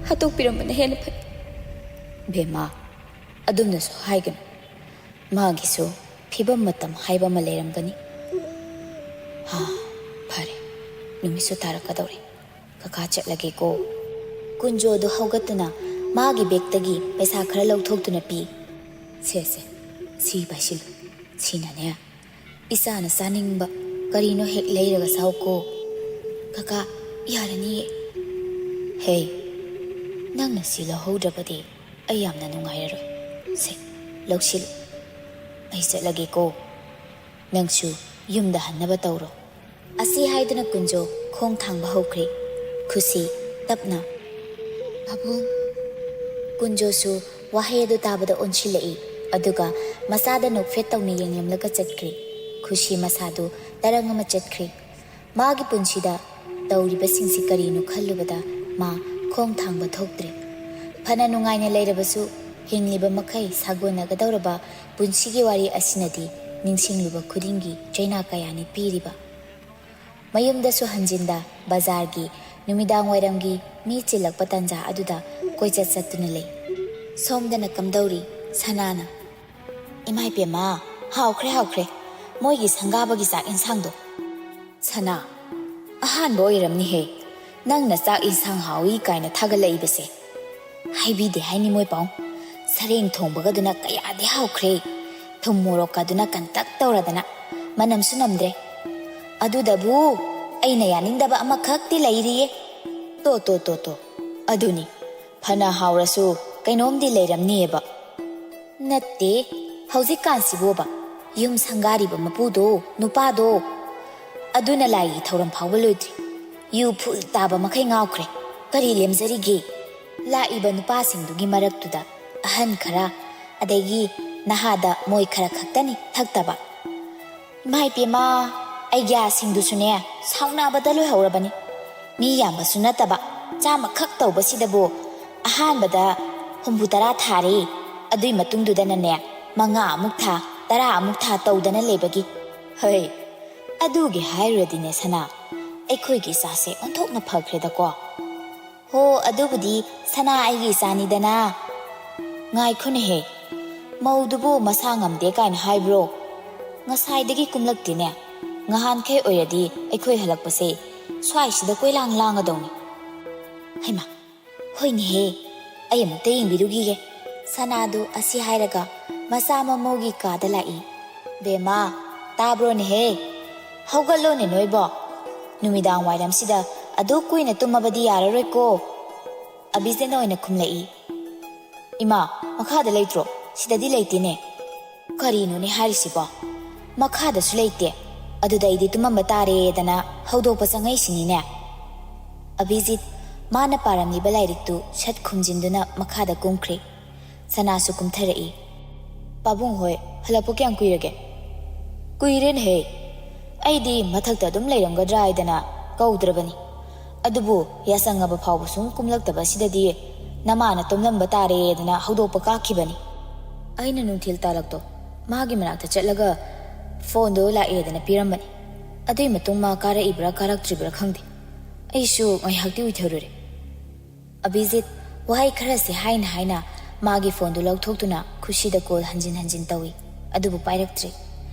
ꯍꯥꯠꯇꯣꯛꯄꯤꯔꯝꯕꯅ ꯍꯦꯟꯅ ꯐꯩ꯫ ꯕꯦꯝꯃ, ꯑꯗꯨꯝꯅꯁꯨ ꯍꯥꯏꯒꯅꯨ꯫ ꯃꯥꯒꯤꯁꯨ ꯐꯤꯕꯝ ꯃꯇꯝ ꯍꯥꯏꯕ ꯑꯃ ꯂꯩꯔꯝꯒꯅꯤ꯫ ꯍꯥ, ꯐꯔꯦ, ꯅꯨꯃꯤꯠꯁꯨ ꯇꯥꯔꯛꯀꯗꯧꯔꯦ꯫ ꯀꯀꯥ ꯆꯠꯂꯒꯦꯀꯣ꯫ ꯀꯨꯟꯖꯣꯗꯨ ꯍꯧꯒꯠꯇꯨꯅ ꯃꯥꯒꯤ ꯕꯦꯒꯇꯒꯤ ꯄꯩꯁꯥ ꯈꯔ ꯂꯧꯊꯣꯛꯇꯨꯅ ꯄꯤ꯫ ꯁꯦ, ꯁꯦ, ꯁꯤ ꯄꯥꯏꯁꯤꯜꯂꯨ꯫ ꯁꯤꯅꯅꯦ, ꯏꯆꯥꯅ ꯆꯥꯅꯤꯡꯕ ꯀꯔꯤꯅꯣ ꯍꯦꯛ ꯂꯩꯔꯒ ꯆꯥꯎꯀꯣ꯫ ꯀꯀꯥ, ꯌꯥꯔꯅꯤꯌꯦ꯫ ꯍꯦ, ꯅꯪꯅ ꯁꯤ ꯂꯧꯍꯧꯗ꯭ꯔꯕꯗꯤ ꯑꯩ ꯌꯥꯝꯅ ꯅꯨꯡꯉꯥꯏꯔꯔꯣꯏ꯫ ꯁꯦ, ꯂꯧꯁꯤꯜꯂꯨ꯫ ꯑꯩ ꯆꯠꯂꯒꯦꯀꯣ꯫ ꯅꯪꯁꯨ ꯌꯨꯝꯗ ꯍꯟꯅꯕ ꯇꯧꯔꯣ꯫ ꯑꯁꯤ ꯍꯥꯏꯗꯨꯅ ꯀꯨꯟꯖꯣ ꯈꯣꯡ ꯊꯥꯡꯕ ꯍꯧꯈ꯭ꯔꯦ꯫ ꯈꯨꯁꯤ ꯇꯞꯅ, "ꯄꯥꯕꯨꯡ!" ꯀꯨꯟꯖꯣꯁꯨ ꯋꯥꯍꯩ ꯑꯗꯨ ꯇꯥꯕꯗ ꯑꯣꯟꯁꯤꯜꯂꯛꯏ, ꯑꯗꯨꯒ ꯃꯆꯥꯗ ꯅꯣꯛꯐꯦꯠ ꯇꯧꯅ ꯌꯦꯡꯂꯝꯂꯒ ꯆꯠꯈ꯭ꯔꯦ꯫ ꯈꯨꯁꯤ ꯃꯁꯥꯗꯨ ꯇꯔꯪ ꯑꯃ ꯆꯠꯈ꯭ꯔꯦ꯫ ꯃꯥꯒꯤ ꯄꯨꯟꯁꯤꯗ ꯇꯧꯔꯤꯕꯁꯤꯡꯁꯤ ꯀꯔꯤꯅꯣ ꯈꯜꯂꯨꯕꯗ ꯃꯥ ꯈꯣꯡ ꯊꯥꯡꯕ ꯊꯣꯛꯇ꯭ꯔꯦ꯫ ꯐꯅ ꯅꯨꯡꯉꯥꯏꯅ ꯂꯩꯔꯕꯁꯨ, ꯍꯤꯡꯂꯤꯕ ꯃꯈꯩ ꯁꯥꯒꯣꯟꯅꯒꯗꯧꯔꯕ ꯄꯨꯟꯁꯤꯒꯤ ꯋꯥꯔꯤ ꯑꯁꯤꯅꯗꯤ ꯅꯤꯡꯁꯤꯡꯂꯨꯕ ꯈꯨꯗꯤꯡꯒꯤ ꯆꯩꯅꯥ ꯀꯌꯥꯅꯤ ꯄꯤꯔꯤꯕ꯫ ꯃꯌꯨꯝꯗꯁꯨ ꯍꯟꯖꯤꯟꯗ ꯕꯖꯥꯔꯒꯤ ꯅꯨꯃꯤꯗꯥꯡ ꯋꯥꯏꯔꯝꯒꯤ ꯃꯤ ꯆꯤꯜꯂꯛꯄ ꯇꯟꯖꯥ ꯑꯗꯨꯗ ꯀꯣꯏꯆꯠ ꯆꯠꯇꯨꯅ ꯂꯩ꯫ ꯁꯣꯝꯗꯅ ꯀꯝꯗꯧꯔꯤ? ꯁꯅꯥꯅ, "ꯏꯃꯥ ꯏꯕꯦꯝꯃ, ꯍꯥꯎꯈ꯭ꯔꯦ, ꯍꯥꯎꯈ꯭ꯔꯦ, ꯃꯣꯏꯒꯤ ꯁꯪꯒꯥꯕꯒꯤ ꯆꯥꯛ ꯏꯟꯁꯥꯡꯗꯣ꯫" "ꯁꯅꯥ, ꯑꯍꯥꯟꯕ ꯑꯣꯏꯔꯝꯅꯤꯍꯦ ꯅꯪꯅ ꯆꯥꯛ ꯏꯟꯁꯥꯡ ꯍꯥꯎꯏ ꯀꯥꯏꯅ ꯊꯥꯒꯠꯂꯛꯏꯕꯁꯦ꯫ ꯍꯥꯏꯕꯤꯗꯦ ꯍꯥꯏꯅꯤ ꯃꯣꯏ ꯄꯥꯎ꯫ ꯁꯔꯦꯡ ꯊꯣꯡꯕꯒꯗꯨꯅ ꯀꯌꯥꯗꯤ ꯍꯥꯎꯈ꯭ꯔꯦ꯫ ꯊꯨꯝ ꯃꯣꯔꯣꯛꯀꯗꯨꯅ ꯀꯟꯇꯛ ꯇꯧꯔꯗꯅ ꯃꯅꯝꯁꯨ ꯅꯝꯗ꯭ꯔꯦ꯫ ꯑꯗꯨꯗꯕꯨ ꯑꯩꯅ ꯌꯥꯅꯤꯡꯗꯕ ꯑꯃꯈꯛꯇꯤ ꯂꯩꯔꯤꯌꯦ꯫" "ꯇꯣ, ꯇꯣ, ꯇꯣ, ꯇꯣ꯫ ꯑꯗꯨꯅꯤ, ꯐꯅ ꯍꯥꯎꯔꯁꯨ ꯀꯩꯅꯣꯝꯗꯤ ꯂꯩꯔꯝꯅꯤꯑꯕ꯫" "ꯅꯠꯇꯦ, ꯍꯧꯖꯤꯛꯀꯥꯟꯁꯤꯕꯣꯕ, ꯌꯨꯝ ꯁꯪꯒꯥꯔꯤꯕ ꯃꯄꯨꯗꯣ, ꯅꯨꯄꯥꯗꯣ, ꯑꯗꯨꯅ ꯂꯥꯏꯒꯤ ꯊꯧꯔꯝ ꯐꯥꯎꯕ ꯂꯣꯏꯗ꯭ꯔꯤ꯫ ꯌꯨ ꯐꯨꯜ ꯇꯥꯕ ꯃꯈꯩ ꯉꯥꯎꯈ꯭ꯔꯦ꯫ ꯀꯔꯤ ꯂꯦꯝꯖꯔꯤꯒꯦ? ꯂꯥꯛꯏꯕ ꯅꯨꯄꯥꯁꯤꯡꯗꯨꯒꯤ ꯃꯔꯛꯇꯨꯗ ꯑꯍꯟ ꯈꯔ, ꯑꯗꯒꯤ ꯅꯍꯥꯗ ꯃꯣꯏ ꯈꯔ ꯈꯛꯇꯅꯤ ꯊꯛꯇꯕ꯫ ꯏꯃꯥ ꯏꯄꯦꯝꯃ, ꯑꯩꯒꯤ ꯑꯥꯁꯤꯡꯗꯨꯁꯨꯅꯦ, ꯁꯥꯎꯅꯕꯗ ꯂꯣꯏꯍꯧꯔꯕꯅꯤ꯫ ꯃꯤ ꯌꯥꯝꯕꯁꯨ ꯅꯠꯇꯕ, ꯆꯥꯝꯃꯈꯛ ꯇꯧꯕꯁꯤꯗꯕꯨ ꯑꯍꯥꯟꯕꯗ ꯍꯨꯝꯐꯨ ꯇꯔꯥ ꯊꯥꯔꯦ, ꯑꯗꯨꯏ ꯃꯇꯨꯡꯗꯨꯗꯅꯅꯦ, ꯃꯉꯥ ꯑꯃꯨꯛ ꯊꯥ, ꯇꯔꯥ ꯑꯃꯨꯛ ꯊꯥ ꯇꯧꯗꯅ ꯂꯩꯕꯒꯤ꯫ ꯍꯩ, ꯑꯗꯨꯒꯤ ꯍꯥꯏꯔꯨꯔꯗꯤꯅꯦ ꯁꯅꯥ, ꯑꯩꯈꯣꯏꯒꯤ ꯏꯆꯥꯁꯦ ꯑꯣꯟꯊꯣꯛꯅ ꯐꯈ꯭ꯔꯦꯗꯀꯣ꯫ ꯍꯣ, ꯑꯗꯨꯕꯨꯗꯤ ꯁꯅꯥ ꯑꯩꯒꯤ ꯏꯆꯥꯅꯤꯗꯅ꯫ ꯉꯥꯏꯈꯣꯅꯦꯍꯦ, ꯃꯧꯗꯨꯕꯨ ꯃꯁꯥ ꯉꯝꯗꯦ ꯀꯥꯏꯅ ꯍꯥꯏꯕ꯭ꯔꯣ? ꯉꯁꯥꯏꯗꯒꯤ ꯀꯨꯝꯂꯛꯇꯦꯅꯦ꯫ ꯉꯍꯥꯟꯈꯩ ꯑꯣꯏꯔꯗꯤ ꯑꯩꯈꯣꯏ ꯍꯜꯂꯛꯄꯁꯦ ꯁ꯭ꯋꯥꯏꯁꯤꯗ ꯀꯣꯏꯂꯥꯡ ꯂꯥꯡꯒꯗꯧꯅꯤ꯫ ꯍꯩꯃꯥ, ꯍꯣꯏꯅꯦꯍꯦ, ꯑꯩ ꯑꯃꯨꯛꯇ ꯌꯦꯡꯕꯤꯔꯨꯈꯤꯒꯦ꯫ ꯁꯅꯥꯗꯨ ꯑꯁꯤ ꯍꯥꯏꯔꯒ ꯃꯆꯥ ꯃꯃꯧꯒꯤ ꯀꯥꯗ ꯂꯥꯛꯏ꯫ "ꯕꯦꯝꯃ, ꯇꯥꯕ꯭ꯔꯣꯅꯦꯍꯦ? ꯍꯧꯒꯠꯂꯣꯅꯦ ꯅꯣꯏꯕꯣ꯫ ꯅꯨꯃꯤꯗꯥꯡ ꯋꯥꯏꯔꯝꯁꯤꯗ ꯑꯗꯨꯛ ꯀꯨꯏꯅ ꯇꯨꯝꯃꯕꯗꯤ ꯌꯥꯔꯔꯣꯏꯀꯣ"꯫ ꯑꯕꯤꯖꯦꯟꯅ ꯑꯣꯏꯅ ꯈꯨꯝꯂꯛꯏ꯫ "ꯏꯃꯥ, ꯃꯈꯥꯗ ꯂꯩꯇ꯭ꯔꯣ? ꯁꯤꯗꯗꯤ ꯂꯩꯇꯦꯅꯦ꯫ ꯀꯔꯤꯅꯣꯅꯦ ꯍꯥꯏꯔꯤꯁꯤꯕꯣ? ꯃꯈꯥꯗꯁꯨ ꯂꯩꯇꯦ꯫ ꯑꯗꯨꯗ ꯑꯩꯗꯤ ꯇꯨꯝꯃꯝꯕ ꯇꯥꯔꯦꯗꯅ ꯍꯧꯗꯣꯛꯄ ꯆꯪꯉꯛꯏꯁꯤꯅꯤꯅꯦ"꯫ ꯑꯕꯤꯖꯤꯠ ꯃꯥꯅ ꯄꯥꯔꯝꯂꯤꯕ ꯂꯥꯏꯔꯤꯛꯇꯨ ꯁꯠ ꯈꯨꯝꯖꯤꯟꯗꯨꯅ ꯃꯈꯥꯗ ꯀꯨꯝꯈ꯭ꯔꯦ꯫ ꯁꯅꯥꯁꯨ ꯀꯨꯝꯊꯔꯛꯏ꯫ "ꯄꯥꯕꯨꯡ ꯍꯣꯏ ꯍꯜꯂꯛꯄ ꯀꯌꯥꯝ ꯀꯨꯏꯔꯒꯦ?" "ꯀꯨꯏꯔꯦꯅꯦꯍꯦ꯫ ꯑꯩꯗꯤ ꯃꯊꯛꯇ ꯑꯗꯨꯝ ꯂꯩꯔꯝꯒꯗ꯭ꯔꯥ ꯍꯥꯏꯗꯅ ꯀꯧꯗ꯭ꯔꯕꯅꯤ꯫ ꯑꯗꯨꯕꯨ ꯌꯥꯆꯪꯉꯕ ꯐꯥꯎꯕ ꯁꯨꯝ ꯀꯨꯝꯂꯛꯇꯕꯁꯤꯗꯗꯤ ꯅꯃꯥꯅ ꯇꯨꯝꯂꯝꯕ ꯇꯥꯔꯦꯗꯅ ꯍꯧꯗꯣꯛꯄ ꯀꯥꯈꯤꯕꯅꯤ꯫ ꯑꯩꯅ ꯅꯨꯡꯊꯤꯜ ꯇꯥꯂꯛꯇꯣ ꯃꯥꯒꯤ ꯃꯅꯥꯛꯇ ꯆꯠꯂꯒ ꯐꯣꯟꯗꯣ ꯂꯥꯛꯑꯦꯗꯅ ꯄꯤꯔꯝꯕꯅꯤ꯫ ꯑꯗꯨꯏ ꯃꯇꯨꯡ ꯃꯥ ꯀꯥꯔꯛꯏꯕ꯭ꯔꯥ ꯀꯥꯔꯛꯇ꯭ꯔꯤꯕ꯭ꯔꯥ ꯈꯪꯗꯦ꯫ ꯑꯩꯁꯨ ꯉꯥꯏꯍꯥꯛꯇꯤ ꯎꯏꯊꯔꯨꯔꯦ"꯫ ꯑꯕꯤꯖꯤꯠ ꯋꯥꯍꯩ ꯈꯔꯁꯤ ꯍꯥꯏꯅ ꯍꯥꯏꯅ ꯃꯥꯒꯤ ꯐꯣꯟꯗꯨ ꯂꯧꯊꯣꯛꯇꯨꯅ ꯈꯨꯁꯤꯗ ꯀꯣꯜ ꯍꯟꯖꯤꯟ ꯍꯟꯖꯤꯟ ꯇꯧꯏ, ꯑꯗꯨꯕꯨ ꯄꯥꯏꯔꯛꯇ꯭ꯔꯦ꯫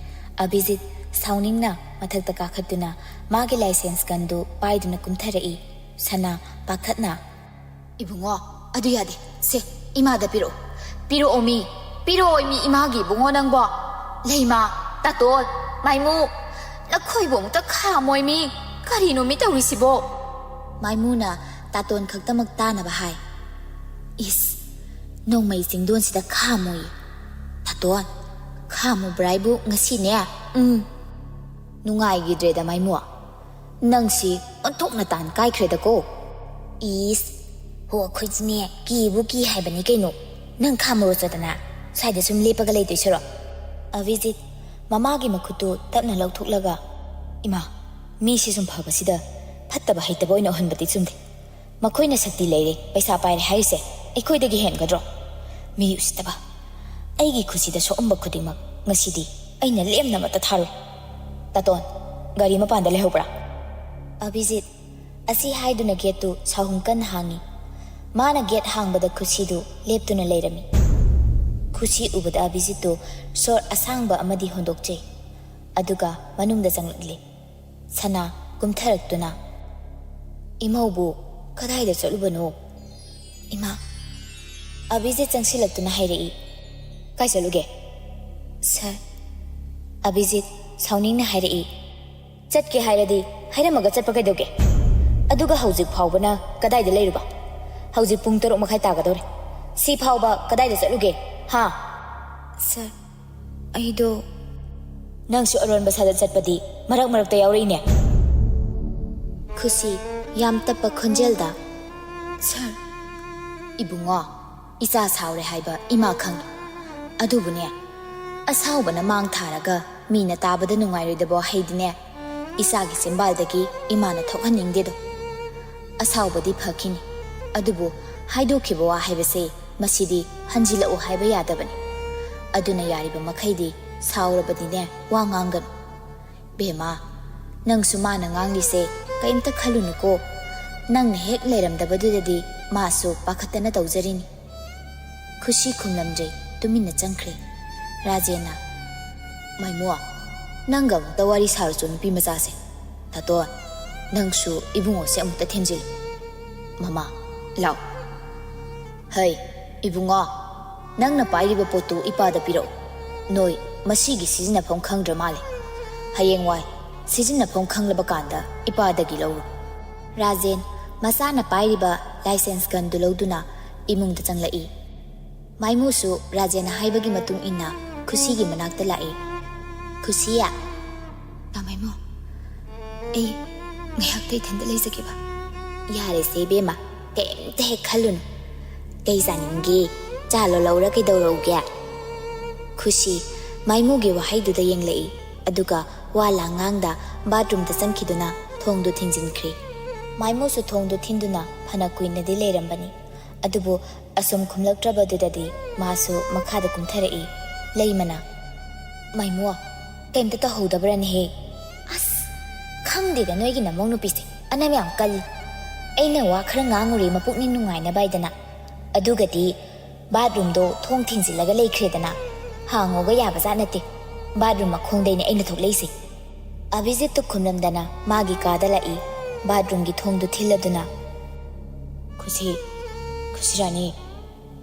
ꯑꯕꯤꯖꯤꯠ ꯁꯥꯎꯅꯤꯡꯅ ꯃꯊꯛꯇ ꯀꯥꯈꯠꯇꯨꯅ ꯃꯥꯒꯤ ꯂꯥꯏꯁꯦꯟꯁ ꯒꯟꯗꯨ ꯄꯥꯏꯗꯨꯅ ꯀꯨꯝꯊꯔꯛꯏ꯫ ꯁꯅꯥ ꯄꯥꯈꯠꯅ, "ꯏꯕꯨꯡꯉꯣ, ꯑꯗꯨ ꯌꯥꯗꯦ꯫ ꯁꯦ, ꯏꯃꯥꯗ ꯄꯤꯔꯛꯑꯣ꯫ ꯄꯤꯔꯛꯑꯣ ꯃꯤ, ꯄꯤꯔꯛꯑꯣ ꯃꯤ ꯏꯃꯥꯒꯤ ꯏꯕꯨꯡꯉꯣ ꯅꯪꯕꯣ꯫ ꯂꯩꯃ, ꯇꯥꯇꯣꯟ, ꯃꯥꯏꯃꯨ, ꯅꯈꯣꯏꯕꯨ ꯑꯃꯨꯛꯇ ꯈꯥꯝꯃꯣꯏ ꯃꯤ꯫ ꯀꯔꯤꯅꯣ ꯃꯤ ꯇꯧꯔꯤꯁꯤꯕꯣ?" ꯃꯥꯏꯃꯨꯅ ꯇꯥꯇꯣꯟ ꯈꯛꯇꯃꯛ ꯇꯥꯅꯕ ꯍꯥꯏ꯫ "ꯏꯁ, ꯅꯣꯡꯃꯩ ꯆꯤꯡꯗꯣꯟꯁꯤꯗ ꯈꯥꯝꯃꯣꯌꯦ꯫ ꯇꯥꯇꯣꯟ, ꯈꯥꯝꯃꯨꯕ꯭ꯔꯥ ꯑꯩꯕꯨ ꯉꯁꯤꯅꯦ? ꯎꯝ꯫ ꯅꯨꯡꯉꯥꯏꯈꯤꯗ꯭ꯔꯦꯗ ꯃꯥꯏꯃꯨ꯫ ꯅꯪꯁꯤ ꯑꯣꯟꯊꯣꯛꯅ ꯇꯥꯟ ꯀꯥꯏꯈ꯭ꯔꯦꯗꯀꯣ꯫ ꯏꯁ, ꯍꯣ, ꯑꯩꯈꯣꯏꯁꯤꯅꯦ ꯀꯤꯕꯨ ꯀꯤ ꯍꯥꯏꯕꯅꯤ ꯀꯩꯅꯣ꯫ ꯅꯪ ꯈꯥꯝꯃꯨꯔꯣ ꯆꯣꯗꯅ, ꯁ꯭ꯋꯥꯏꯗ ꯁꯨꯝ ꯂꯦꯞꯄꯒ ꯂꯩꯗꯣꯏ ꯁꯔꯨꯛ꯫ ꯑꯕꯤꯖꯤꯠ ꯃꯃꯥꯒꯤ ꯃꯈꯨꯠꯇꯨ ꯇꯞꯅ ꯂꯧꯊꯣꯛꯂꯒ, "ꯏꯃꯥ, ꯃꯤꯁꯤ ꯁꯨꯝ ꯐꯕꯁꯤꯗ ꯐꯠꯇꯕ ꯍꯩꯇꯕ ꯑꯣꯏꯅ ꯎꯍꯟꯕꯗꯤ ꯆꯨꯝꯗꯦ꯫ ꯃꯈꯣꯏꯅ ꯁꯛꯇꯤ ꯂꯩꯔꯦ, ꯄꯩꯁꯥ ꯄꯥꯏꯔꯦ ꯍꯥꯏꯔꯤꯁꯦ ꯑꯩꯈꯣꯏꯗꯒꯤ ꯍꯦꯟꯒꯗ꯭ꯔꯣ? ꯃꯤ ꯎꯁꯤꯠꯇꯕ꯫ ꯑꯩꯒꯤ ꯈꯨꯁꯤꯗ ꯁꯣꯛꯑꯝꯕ ꯈꯨꯗꯤꯡꯃꯛ ꯉꯁꯤꯗꯤ ꯑꯩꯅ ꯂꯦꯝꯅ ꯑꯃꯠꯇ ꯊꯥꯔꯣꯏ꯫ ꯇꯥꯇꯣꯟ, ꯒꯥꯔꯤ ꯃꯄꯥꯟꯗ ꯂꯩꯍꯧꯕ꯭ꯔꯥ?" ꯑꯕꯤꯖꯤꯠ ꯑꯁꯤ ꯍꯥꯏꯗꯨꯅ ꯒꯦꯠꯇꯨ ꯁꯥꯍꯨꯝ ꯀꯟꯅ ꯍꯥꯡꯉꯤ꯫ ꯃꯥꯅ ꯒꯦꯠ ꯍꯥꯡꯕꯗ ꯈꯨꯁꯤꯗꯨ ꯂꯦꯞꯇꯨꯅ ꯂꯩꯔꯝꯃꯤ꯫ ꯈꯨꯁꯤ ꯎꯕꯗ ꯑꯕꯤꯖꯤꯠꯇꯨ ꯁꯣꯔ ꯑꯁꯥꯡꯕ ꯑꯃꯗꯤ ꯍꯣꯟꯗꯣꯛꯆꯩ꯫ ꯑꯗꯨꯒ ꯃꯅꯨꯡꯗ ꯆꯪꯂꯛꯂꯤ꯫ ꯁꯅꯥ ꯀꯨꯝꯊꯔꯛꯇꯨꯅ, "ꯏꯃꯧꯕꯨ ꯀꯗꯥꯏꯗ ꯆꯠꯂꯨꯕꯅꯣ?" "ꯏꯃꯥ!" ꯑꯕꯤꯖꯤꯠ ꯆꯪꯁꯤꯜꯂꯛꯇꯨꯅ ꯍꯥꯏꯔꯛꯏ꯫ "ꯀꯥꯏ ꯆꯠꯂꯨꯒꯦ?" "ꯁꯥꯔ!" ꯑꯕꯤꯖꯤꯠ ꯁꯥꯎꯅꯤꯡꯅ ꯍꯥꯏꯔꯛꯏ꯫ "ꯆꯠꯀꯦ ꯍꯥꯏꯔꯗꯤ ꯍꯥꯏꯔꯝꯃꯒ ꯆꯠꯄ ꯀꯩꯗꯧꯒꯦ? ꯑꯗꯨꯒ ꯍꯧꯖꯤꯛ ꯐꯥꯎꯕꯅ ꯀꯗꯥꯏꯗ ꯂꯩꯔꯨꯕ? ꯍꯧꯖꯤꯛ ꯄꯨꯡ ꯇꯔꯨꯛ ꯃꯈꯥꯏ ꯇꯥꯒꯗꯧꯔꯦ꯫ ꯁꯤ ꯐꯥꯎꯕ ꯀꯗꯥꯏꯗ ꯆꯠꯂꯨꯒꯦ? ꯍꯥ?" "ꯁꯥꯔ, ꯑꯩꯗꯣ..." "ꯅꯪꯁꯨ ꯑꯔꯣꯟꯕ ꯁꯥꯗ ꯆꯠꯄꯗꯤ ꯃꯔꯛ ꯃꯔꯛꯇ ꯌꯥꯎꯔꯛꯏꯅꯦ?" ꯈꯨꯁꯤ ꯌꯥꯝ ꯇꯞꯄ ꯈꯣꯟꯖꯦꯜꯗ, "ꯁꯥꯔ꯫" "ꯏꯕꯨꯡꯉꯣ, ꯏꯆꯥ ꯁꯥꯎꯔꯦ ꯍꯥꯏꯕ ꯏꯃꯥ ꯈꯪꯉꯤ꯫ ꯑꯗꯨꯕꯨꯅꯦ, ꯑꯁꯥꯎꯕꯅ ꯃꯥꯡ ꯊꯥꯔꯒ ꯃꯤꯅ ꯇꯥꯕꯗ ꯅꯨꯡꯉꯥꯏꯔꯣꯏꯗꯕ ꯋꯥꯍꯩꯗꯤꯅꯦ, ꯏꯆꯥꯒꯤ ꯆꯤꯟꯕꯥꯜꯗꯒꯤ ꯏꯃꯥꯅ ꯊꯣꯛꯍꯟꯅꯤꯡꯗꯦꯗꯣ꯫ ꯑꯁꯥꯎꯕꯗꯤ ꯐꯈꯤꯅꯤ, ꯑꯗꯨꯕꯨ ꯍꯥꯏꯗꯣꯛꯈꯤꯕ ꯋꯥ ꯍꯥꯏꯕꯁꯦ ꯃꯁꯤꯗꯤ ꯍꯟꯖꯤꯜꯂꯛꯎ ꯍꯥꯏꯕ ꯌꯥꯗꯕꯅꯤ꯫ ꯑꯗꯨꯅ ꯌꯥꯔꯤꯕ ꯃꯈꯩꯗꯤ ꯁꯥꯎꯔꯕꯗꯤꯅꯦ ꯋꯥ ꯉꯥꯡꯒꯅꯨ꯫ ꯕꯦꯝꯃ, ꯅꯪꯁꯨ ꯃꯥꯅ ꯉꯥꯡꯂꯤꯁꯦ ꯀꯔꯤꯝꯇ ꯈꯜꯂꯨꯅꯨꯀꯣ꯫ ꯅꯪꯅ ꯍꯦꯛ ꯂꯩꯔꯝꯗꯕꯗꯨꯗꯗꯤ ꯃꯥꯁꯨ ꯄꯥꯈꯠꯇꯅ ꯇꯧꯖꯔꯤꯅꯤ꯫" ꯈꯨꯁꯤ ꯈꯨꯝꯂꯝꯗ꯭ꯔꯦ, ꯇꯨꯃꯤꯟꯅ ꯆꯪꯈ꯭ꯔꯦ꯫ ꯔꯥꯖꯦꯟꯅ, "ꯃꯥꯏꯃꯣ, ꯅꯪꯒ ꯑꯃꯨꯛꯇ ꯋꯥꯔꯤ ꯁꯥꯔꯨꯆꯣ ꯅꯨꯄꯤ ꯃꯆꯥꯁꯦ꯫ ꯇꯥꯇꯣꯟ, ꯅꯪꯁꯨ ꯏꯕꯨꯡꯉꯣꯁꯦ ꯑꯃꯨꯛꯇ ꯊꯦꯝꯖꯤꯜꯂꯨ꯫" "ꯃꯃꯥ, ꯂꯥꯎ꯫" "ꯍꯩ, ꯏꯕꯨꯡꯉꯣ, ꯅꯪꯅ ꯄꯥꯏꯔꯤꯕ ꯄꯣꯠꯇꯨ ꯏꯄꯥꯗ ꯄꯤꯔꯛꯎ꯫ ꯅꯣꯏ ꯃꯁꯤꯒꯤ ꯁꯤꯖꯤꯟꯅꯐꯝ ꯈꯪꯗ꯭ꯔ ꯃꯥꯜꯂꯦ꯫ ꯍꯌꯦꯡꯋꯥꯏ ꯁꯤꯖꯤꯟꯅꯐꯝ ꯈꯪꯂꯕ ꯀꯥꯟꯗ ꯏꯄꯥꯗꯒꯤ ꯂꯧꯔꯨ꯫" ꯔꯥꯖꯦꯟ ꯃꯆꯥꯅ ꯄꯥꯏꯔꯤꯕ ꯂꯥꯏꯁꯦꯟꯁ ꯒꯟꯗꯨ ꯂꯧꯗꯨꯅ ꯏꯃꯨꯡꯗ ꯆꯪꯂꯛꯏ꯫ ꯃꯥꯏꯃꯨꯁꯨ ꯔꯥꯖꯦꯟꯅ ꯍꯥꯏꯕꯒꯤ ꯃꯇꯨꯡ ꯏꯟꯅ ꯈꯨꯁꯤꯒꯤ ꯃꯅꯥꯛꯇ ꯂꯥꯛꯏ꯫ "ꯈꯨꯁꯤ!" "ꯇꯥ ꯃꯥꯏꯃꯨ, ꯑꯩ ꯉꯥꯏꯍꯥꯛꯇ ꯏꯊꯟꯗ ꯂꯩꯖꯒꯦꯕ꯫" "ꯌꯥꯔꯦꯁꯦ ꯏꯕꯦꯝꯃ, ꯀꯩꯝꯇ ꯍꯦꯛ ꯈꯜꯂꯨꯅꯨ꯫ ꯀꯩ ꯆꯥꯅꯤꯡꯒꯦ? ꯆꯥ ꯂꯣꯜꯂꯛꯎꯔꯥ, ꯀꯩꯗꯧꯔꯛꯎꯒꯦ?" ꯈꯨꯁꯤ ꯃꯥꯏꯃꯨꯒꯤ ꯋꯥꯍꯩꯗꯨꯗ ꯌꯦꯡꯂꯛꯏ, ꯑꯗꯨꯒ ꯋꯥ ꯂꯥꯡ ꯉꯥꯡꯗ ꯕꯥꯠꯔꯨꯝꯗ ꯆꯪꯈꯤꯗꯨꯅ ꯊꯣꯡꯗꯨ ꯊꯤꯡꯖꯤꯟꯈ꯭ꯔꯦ꯫ ꯃꯥꯏꯃꯨꯁꯨ ꯊꯣꯡꯗꯨ ꯊꯤꯟꯗꯨꯅ ꯐꯅ ꯀꯨꯏꯅꯗꯤ ꯂꯩꯔꯝꯕꯅꯤ, ꯑꯗꯨꯕꯨ ꯑꯁꯨꯝ ꯈꯨꯝꯂꯛꯇ꯭ꯔꯕꯗꯨꯗꯗꯤ ꯃꯥꯁꯨ ꯃꯈꯥꯗ ꯀꯨꯝꯊꯔꯛꯏ꯫ ꯂꯩꯃꯅ, "ꯃꯥꯏꯃꯨ, ꯀꯩꯝꯇ ꯇꯧꯍꯧꯗꯕ꯭ꯔꯅꯦꯍꯦ?" "ꯑꯁ, ꯈꯪꯗꯦꯗ, ꯅꯣꯏꯒꯤ ꯅꯃꯧ ꯅꯨꯄꯤꯁꯦ ꯑꯅꯝ ꯌꯥꯝ ꯀꯜꯂꯤ꯫ ꯑꯩꯅ ꯋꯥ ꯈꯔ ꯉꯥꯡꯉꯨꯔꯦ ꯃꯄꯨꯛꯅꯤꯡ ꯅꯨꯡꯉꯥꯏꯅꯕ ꯍꯥꯏꯗꯅ, ꯑꯗꯨꯒꯗꯤ ꯕꯥꯠꯔꯨꯝꯗꯣ ꯊꯣꯡ ꯊꯤꯡꯖꯤꯜꯂꯒ ꯂꯩꯈ꯭ꯔꯦꯗꯅ꯫ ꯍꯥꯡꯉꯣꯒ ꯌꯥꯕꯖꯥꯠ ꯅꯠꯇꯦ꯫ ꯕꯥꯠꯔꯨꯝ ꯃꯈꯣꯡꯗꯩꯅꯦ ꯑꯩꯅ ꯊꯣꯛꯂꯛꯏꯁꯦ꯫" ꯑꯚꯤꯖꯤꯠꯇꯨ ꯈꯨꯝꯂꯝꯗꯅ ꯃꯥꯒꯤ ꯀꯥꯗ ꯂꯥꯛꯏ꯫ ꯕꯥꯠꯔꯨꯝꯒꯤ ꯊꯣꯡꯗꯨ ꯊꯤꯜꯂꯗꯨꯅ, "ꯈꯨꯁꯤ, ꯈꯨꯁꯤꯔꯥꯅꯤ,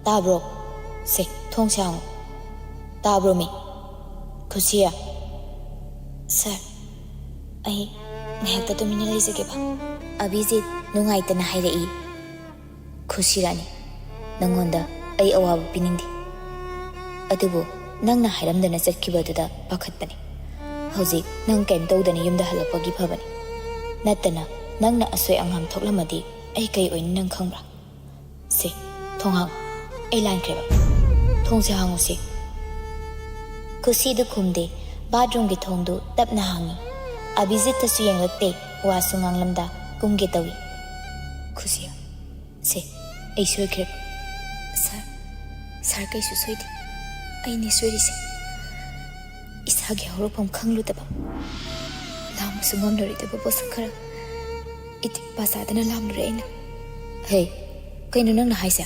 ꯇꯥꯕ꯭ꯔꯣ? ꯁꯦ, ꯊꯣꯡꯁꯦ ꯍꯥꯡꯉꯣ꯫ ꯇꯥꯕ꯭ꯔꯣ ꯃꯤ? ꯈꯨꯁꯤ?" "ꯁꯥꯔ, ꯑꯩ ꯉꯥꯏꯍꯥꯛꯇ ꯇꯨꯃꯤꯟꯅ ꯂꯩꯖꯒꯦꯕ꯫" ꯑꯚꯤꯖꯤꯠ ꯅꯨꯡꯉꯥꯏꯇꯅ ꯍꯥꯏꯔꯛꯏ, "ꯈꯨꯁꯤꯔꯥꯅꯤ, ꯅꯪꯉꯣꯟꯗ ꯑꯩ ꯑꯋꯥꯕ ꯄꯤꯅꯤꯡꯗꯦ꯫ ꯑꯗꯨꯕꯨ ꯅꯪꯅ ꯍꯥꯏꯔꯝꯗꯅ ꯆꯠꯈꯤꯕꯗꯨꯗ ꯄꯥꯈꯠꯄꯅꯤ꯫ ꯍꯧꯖꯤꯛ ꯅꯪ ꯀꯩꯝ ꯇꯧꯗꯅ ꯌꯨꯝꯗ ꯍꯜꯂꯛꯄꯒꯤ ꯐꯕꯅꯤ꯫ ꯅꯠꯇꯅ ꯅꯪꯅ ꯑꯁꯣꯏ ꯑꯉꯥꯝ ꯊꯣꯛꯂꯝꯃꯗꯤ ꯑꯩ ꯀꯩ ꯑꯣꯏꯅꯤ ꯅꯪ ꯈꯪꯕ꯭ꯔꯥ? ꯁꯦ, ꯊꯣꯡ ꯍꯥꯡꯉꯨ꯫ ꯑꯩ ꯂꯥꯟꯈ꯭ꯔꯦꯕ꯫ ꯊꯣꯡꯁꯦ ꯍꯥꯡꯉꯨꯁꯦ꯫" ꯈꯨꯁꯤꯗꯨ ꯈꯨꯝꯗꯦ꯫ ꯕꯥꯠꯔꯨꯝꯒꯤ ꯊꯣꯡꯗꯨ ꯇꯞꯅ ꯍꯥꯡꯉꯤ꯫ ꯑꯚꯤꯖꯤꯠꯇꯁꯨ ꯌꯦꯡꯂꯛꯇꯦ꯫ ꯋꯥꯁꯨ ꯉꯥꯡꯂꯝꯗ ꯀꯨꯝꯒꯦ ꯇꯧꯏ꯫ "ꯈꯨꯁꯤ, ꯁꯦ, ꯑꯩ ꯁꯣꯏꯈ꯭ꯔꯦꯕ꯫" "ꯁꯥꯔ, ꯁꯥꯔ ꯀꯩꯁꯨ ꯁꯣꯏꯗꯦ꯫ ꯑꯩꯅꯦ ꯁꯣꯏꯔꯤꯁꯦ꯫ ꯏꯁꯥꯒꯤ ꯍꯧꯔꯛꯐꯝ ꯈꯪꯂꯨꯗꯕ, ꯂꯥꯝꯕꯁꯨ ꯉꯝꯂꯔꯣꯏꯗꯕ ꯄꯣꯠꯁꯛ ꯈꯔ ꯏꯇꯤꯛ ꯄꯥ ꯆꯥꯗꯅ ꯂꯥꯝꯂꯨꯔꯦ ꯑꯩꯅ꯫" "ꯍꯦ, ꯀꯩꯅꯣ ꯅꯪꯅ ꯍꯥꯏꯁꯦ?"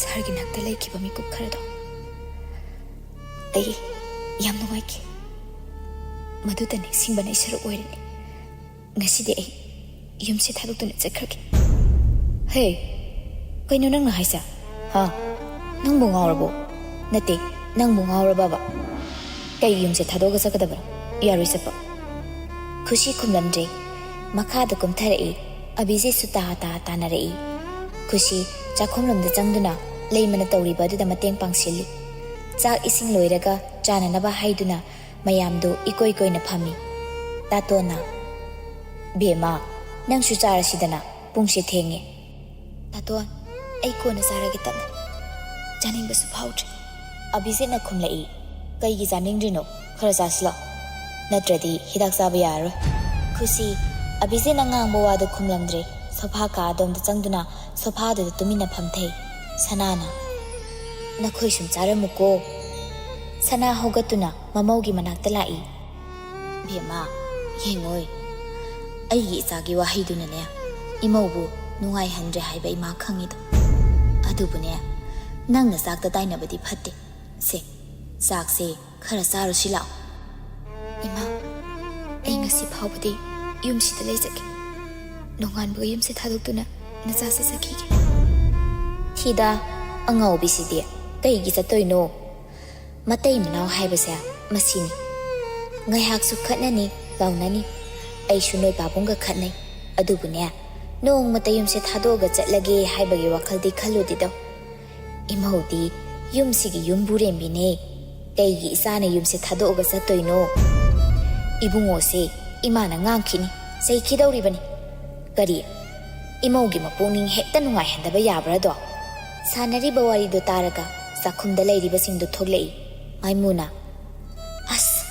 "ꯁꯥꯔꯒꯤ ꯅꯥꯛꯇ ꯂꯩꯈꯤꯕ ꯃꯤꯀꯨꯞ ꯈꯔꯗꯣ ꯑꯩ ꯌꯥꯝ ꯅꯨꯡꯉꯥꯏꯈꯤ꯫ ꯃꯗꯨꯗ ꯅꯤꯡꯁꯤꯡꯕꯅ ꯑꯩ ꯁꯔꯨꯛ ꯑꯣꯏꯔꯤꯅꯤ꯫ ꯉꯁꯤꯗꯤ ꯑꯩ ꯌꯨꯝꯁꯦ ꯊꯥꯗꯣꯛꯇꯨꯅ ꯆꯠꯈ꯭ꯔꯒꯦ꯫" "ꯍꯦ, ꯀꯩꯅꯣ ꯅꯪꯅ ꯍꯥꯏꯁꯦ? ꯍꯥ? ꯅꯪꯕꯨ ꯉꯥꯎꯔꯕꯣ? ꯅꯠꯇꯦ, ꯅꯪꯕꯨ ꯉꯥꯎꯔꯕꯕ? ꯀꯩꯒꯤ ꯌꯨꯝꯁꯦ ꯊꯥꯗꯣꯛꯑꯒ ꯆꯠꯀꯗꯕ꯭ꯔꯥ? ꯌꯥꯔꯣꯏ ꯆꯠꯄ꯫" ꯈꯨꯁꯤ ꯈꯨꯝꯂꯝꯗ꯭ꯔꯦ꯫ ꯃꯈꯥꯗ ꯀꯨꯝꯊꯔꯛꯏ꯫ ꯑꯚꯤꯖꯤꯠꯁꯨ ꯇꯥ ꯇꯥ ꯇꯥꯅꯔꯛꯏ꯫ ꯈꯨꯁꯤ ꯆꯥꯛꯈꯨꯝꯂꯣꯝꯗ ꯆꯪꯗꯨꯅ ꯂꯩꯃꯅ ꯇꯧꯔꯤꯕ ꯑꯗꯨꯗ ꯃꯇꯦꯡ ꯄꯥꯡꯁꯤꯜꯂꯤ꯫ ꯆꯥꯛ ꯏꯁꯤꯡ ꯂꯣꯏꯔꯒ ꯆꯥꯅꯅꯕ ꯍꯥꯏꯗꯨꯅ ꯃꯌꯥꯝꯗꯨ ꯏꯀꯣꯏ ꯀꯣꯏꯅ ꯐꯝꯃꯤ꯫ ꯇꯥꯇꯣꯟꯅ, "ꯕꯦꯝꯃ, "ꯅꯪꯁꯨ ꯆꯥꯔꯁꯤꯗꯅ, ꯄꯨꯡꯁꯦ ꯊꯦꯡꯉꯦ꯫" "ꯇꯥꯇꯣꯟ, ꯑꯩ ꯀꯣꯟꯅ ꯆꯥꯔꯒꯦ ꯇꯞꯅ꯫ ꯆꯥꯅꯤꯡꯕꯁꯨ ꯐꯥꯎꯗ꯭ꯔꯦ꯫" ꯑꯕꯤꯖꯤꯠꯅ ꯈꯨꯝꯂꯛꯏ꯫ "ꯀꯩꯒꯤ ꯆꯥꯅꯤꯡꯗ꯭ꯔꯤꯅꯣ? ꯈꯔ ꯆꯥꯁꯤꯜꯂꯣ, ꯅꯠꯇ꯭ꯔꯗꯤ ꯍꯤꯗꯥꯛ ꯆꯥꯕ ꯌꯥꯔꯔꯣꯏ꯫" ꯈꯨꯁꯤ ꯑꯕꯤꯖꯤꯠꯅ ꯉꯥꯡꯕ ꯋꯥꯗꯨ ꯈꯨꯝꯂꯝꯗ꯭ꯔꯦ꯫ ꯁꯣꯐꯥ ꯀꯥ ꯑꯗꯣꯝꯗ ꯆꯪꯗꯨꯅ ꯁꯣꯐꯥꯗꯨꯗ ꯇꯨꯃꯤꯟꯅ ꯐꯝꯊꯩ꯫ ꯁꯅꯥꯅ, "ꯅꯈꯣꯏ ꯁꯨꯝ ꯆꯥꯔꯝꯃꯨꯀꯣ꯫" ꯁꯅꯥ ꯍꯧꯒꯠꯇꯨꯅ ꯃꯃꯧꯒꯤ ꯃꯅꯥꯛꯇ ꯂꯥꯛꯏ꯫ "ꯕꯦꯝꯃ, ꯌꯦꯡꯉꯣꯏ, ꯑꯩꯒꯤ ꯏꯆꯥꯒꯤ ꯋꯥꯍꯩꯗꯨꯅꯅꯦ, ꯏꯃꯧꯕꯨ ꯅꯨꯡꯉꯥꯏꯍꯟꯗ꯭ꯔꯦ ꯍꯥꯏꯕ ꯏꯃꯥ ꯈꯪꯉꯤꯗꯣ꯫ ꯑꯗꯨꯕꯨꯅꯦ, ꯅꯪꯅ ꯆꯥꯛꯇ ꯇꯥꯏꯅꯕꯗꯤ ꯐꯠꯇꯦ꯫ ꯁꯦ, ꯆꯥꯛꯁꯦ ꯈꯔ ꯆꯥꯔꯨꯁꯤ ꯂꯥꯛꯑꯣ꯫" "ꯏꯃꯥ, ꯑꯩ ꯉꯁꯤ ꯐꯥꯎꯕꯗꯤ ꯌꯨꯝꯁꯤꯗ ꯂꯩꯖꯒꯦ꯫ ꯅꯣꯡꯉꯥꯟꯕꯒ ꯌꯨꯝꯁꯦ ꯊꯥꯗꯣꯛꯇꯨꯅ ꯅꯆꯥꯁꯦ ꯆꯠꯈꯤꯒꯦ꯫" "ꯊꯤꯗ, ꯑꯉꯥꯎꯕꯤꯁꯤꯗꯤ ꯀꯩꯒꯤ ꯆꯠꯇꯣꯏꯅꯣ? ꯃꯇꯩ ꯃꯅꯥꯎ ꯍꯥꯏꯕꯁꯦ ꯃꯁꯤꯅꯤ꯫ ꯉꯥꯏꯍꯥꯛꯁꯨ ꯈꯠꯅꯅꯤ, ꯂꯥꯎꯅꯅꯤ꯫ ꯑꯩꯁꯨ ꯅꯣꯏ ꯄꯥꯕꯨꯡꯒ ꯈꯠꯅꯩ꯫ ꯑꯗꯨꯕꯨꯅꯦ, ꯅꯣꯡꯃꯇ ꯌꯨꯝꯁꯦ ꯊꯥꯗꯣꯛꯑꯒ ꯆꯠꯂꯒꯦ ꯍꯥꯏꯕꯒꯤ ꯋꯥꯈꯜꯗꯤ ꯈꯜꯂꯨꯗꯦꯗꯣ꯫ ꯏꯃꯧꯗꯤ ꯌꯨꯝꯁꯤꯒꯤ ꯌꯨꯝꯕꯨꯔꯦꯝꯕꯤꯅꯦ꯫ ꯀꯩꯒꯤ ꯏꯆꯥꯅ ꯌꯨꯝꯁꯦ ꯊꯥꯗꯣꯛꯑꯒ ꯆꯠꯇꯣꯏꯅꯣ? ꯏꯕꯨꯡꯉꯣꯁꯦ ꯏꯃꯥꯅ ꯉꯥꯡꯈꯤꯅꯤ, ꯆꯩꯈꯤꯗꯧꯔꯤꯕꯅꯤ꯫ ꯀꯔꯤ? ꯏꯃꯧꯒꯤ ꯃꯄꯨꯛꯅꯤꯡ ꯍꯦꯛꯇ ꯅꯨꯡꯉꯥꯏꯍꯟꯗꯕ ꯌꯥꯕ꯭ꯔꯥꯗꯣ?" ꯁꯥꯟꯅꯔꯤꯕ ꯋꯥꯔꯤꯗꯣ ꯇꯥꯔꯒ ꯆꯥꯛꯈꯨꯝꯗ ꯂꯩꯔꯤꯕꯁꯤꯡꯗꯣ ꯊꯣꯛꯂꯛꯏ꯫ ꯃꯥꯏꯃꯨꯅ, "ꯑꯁ,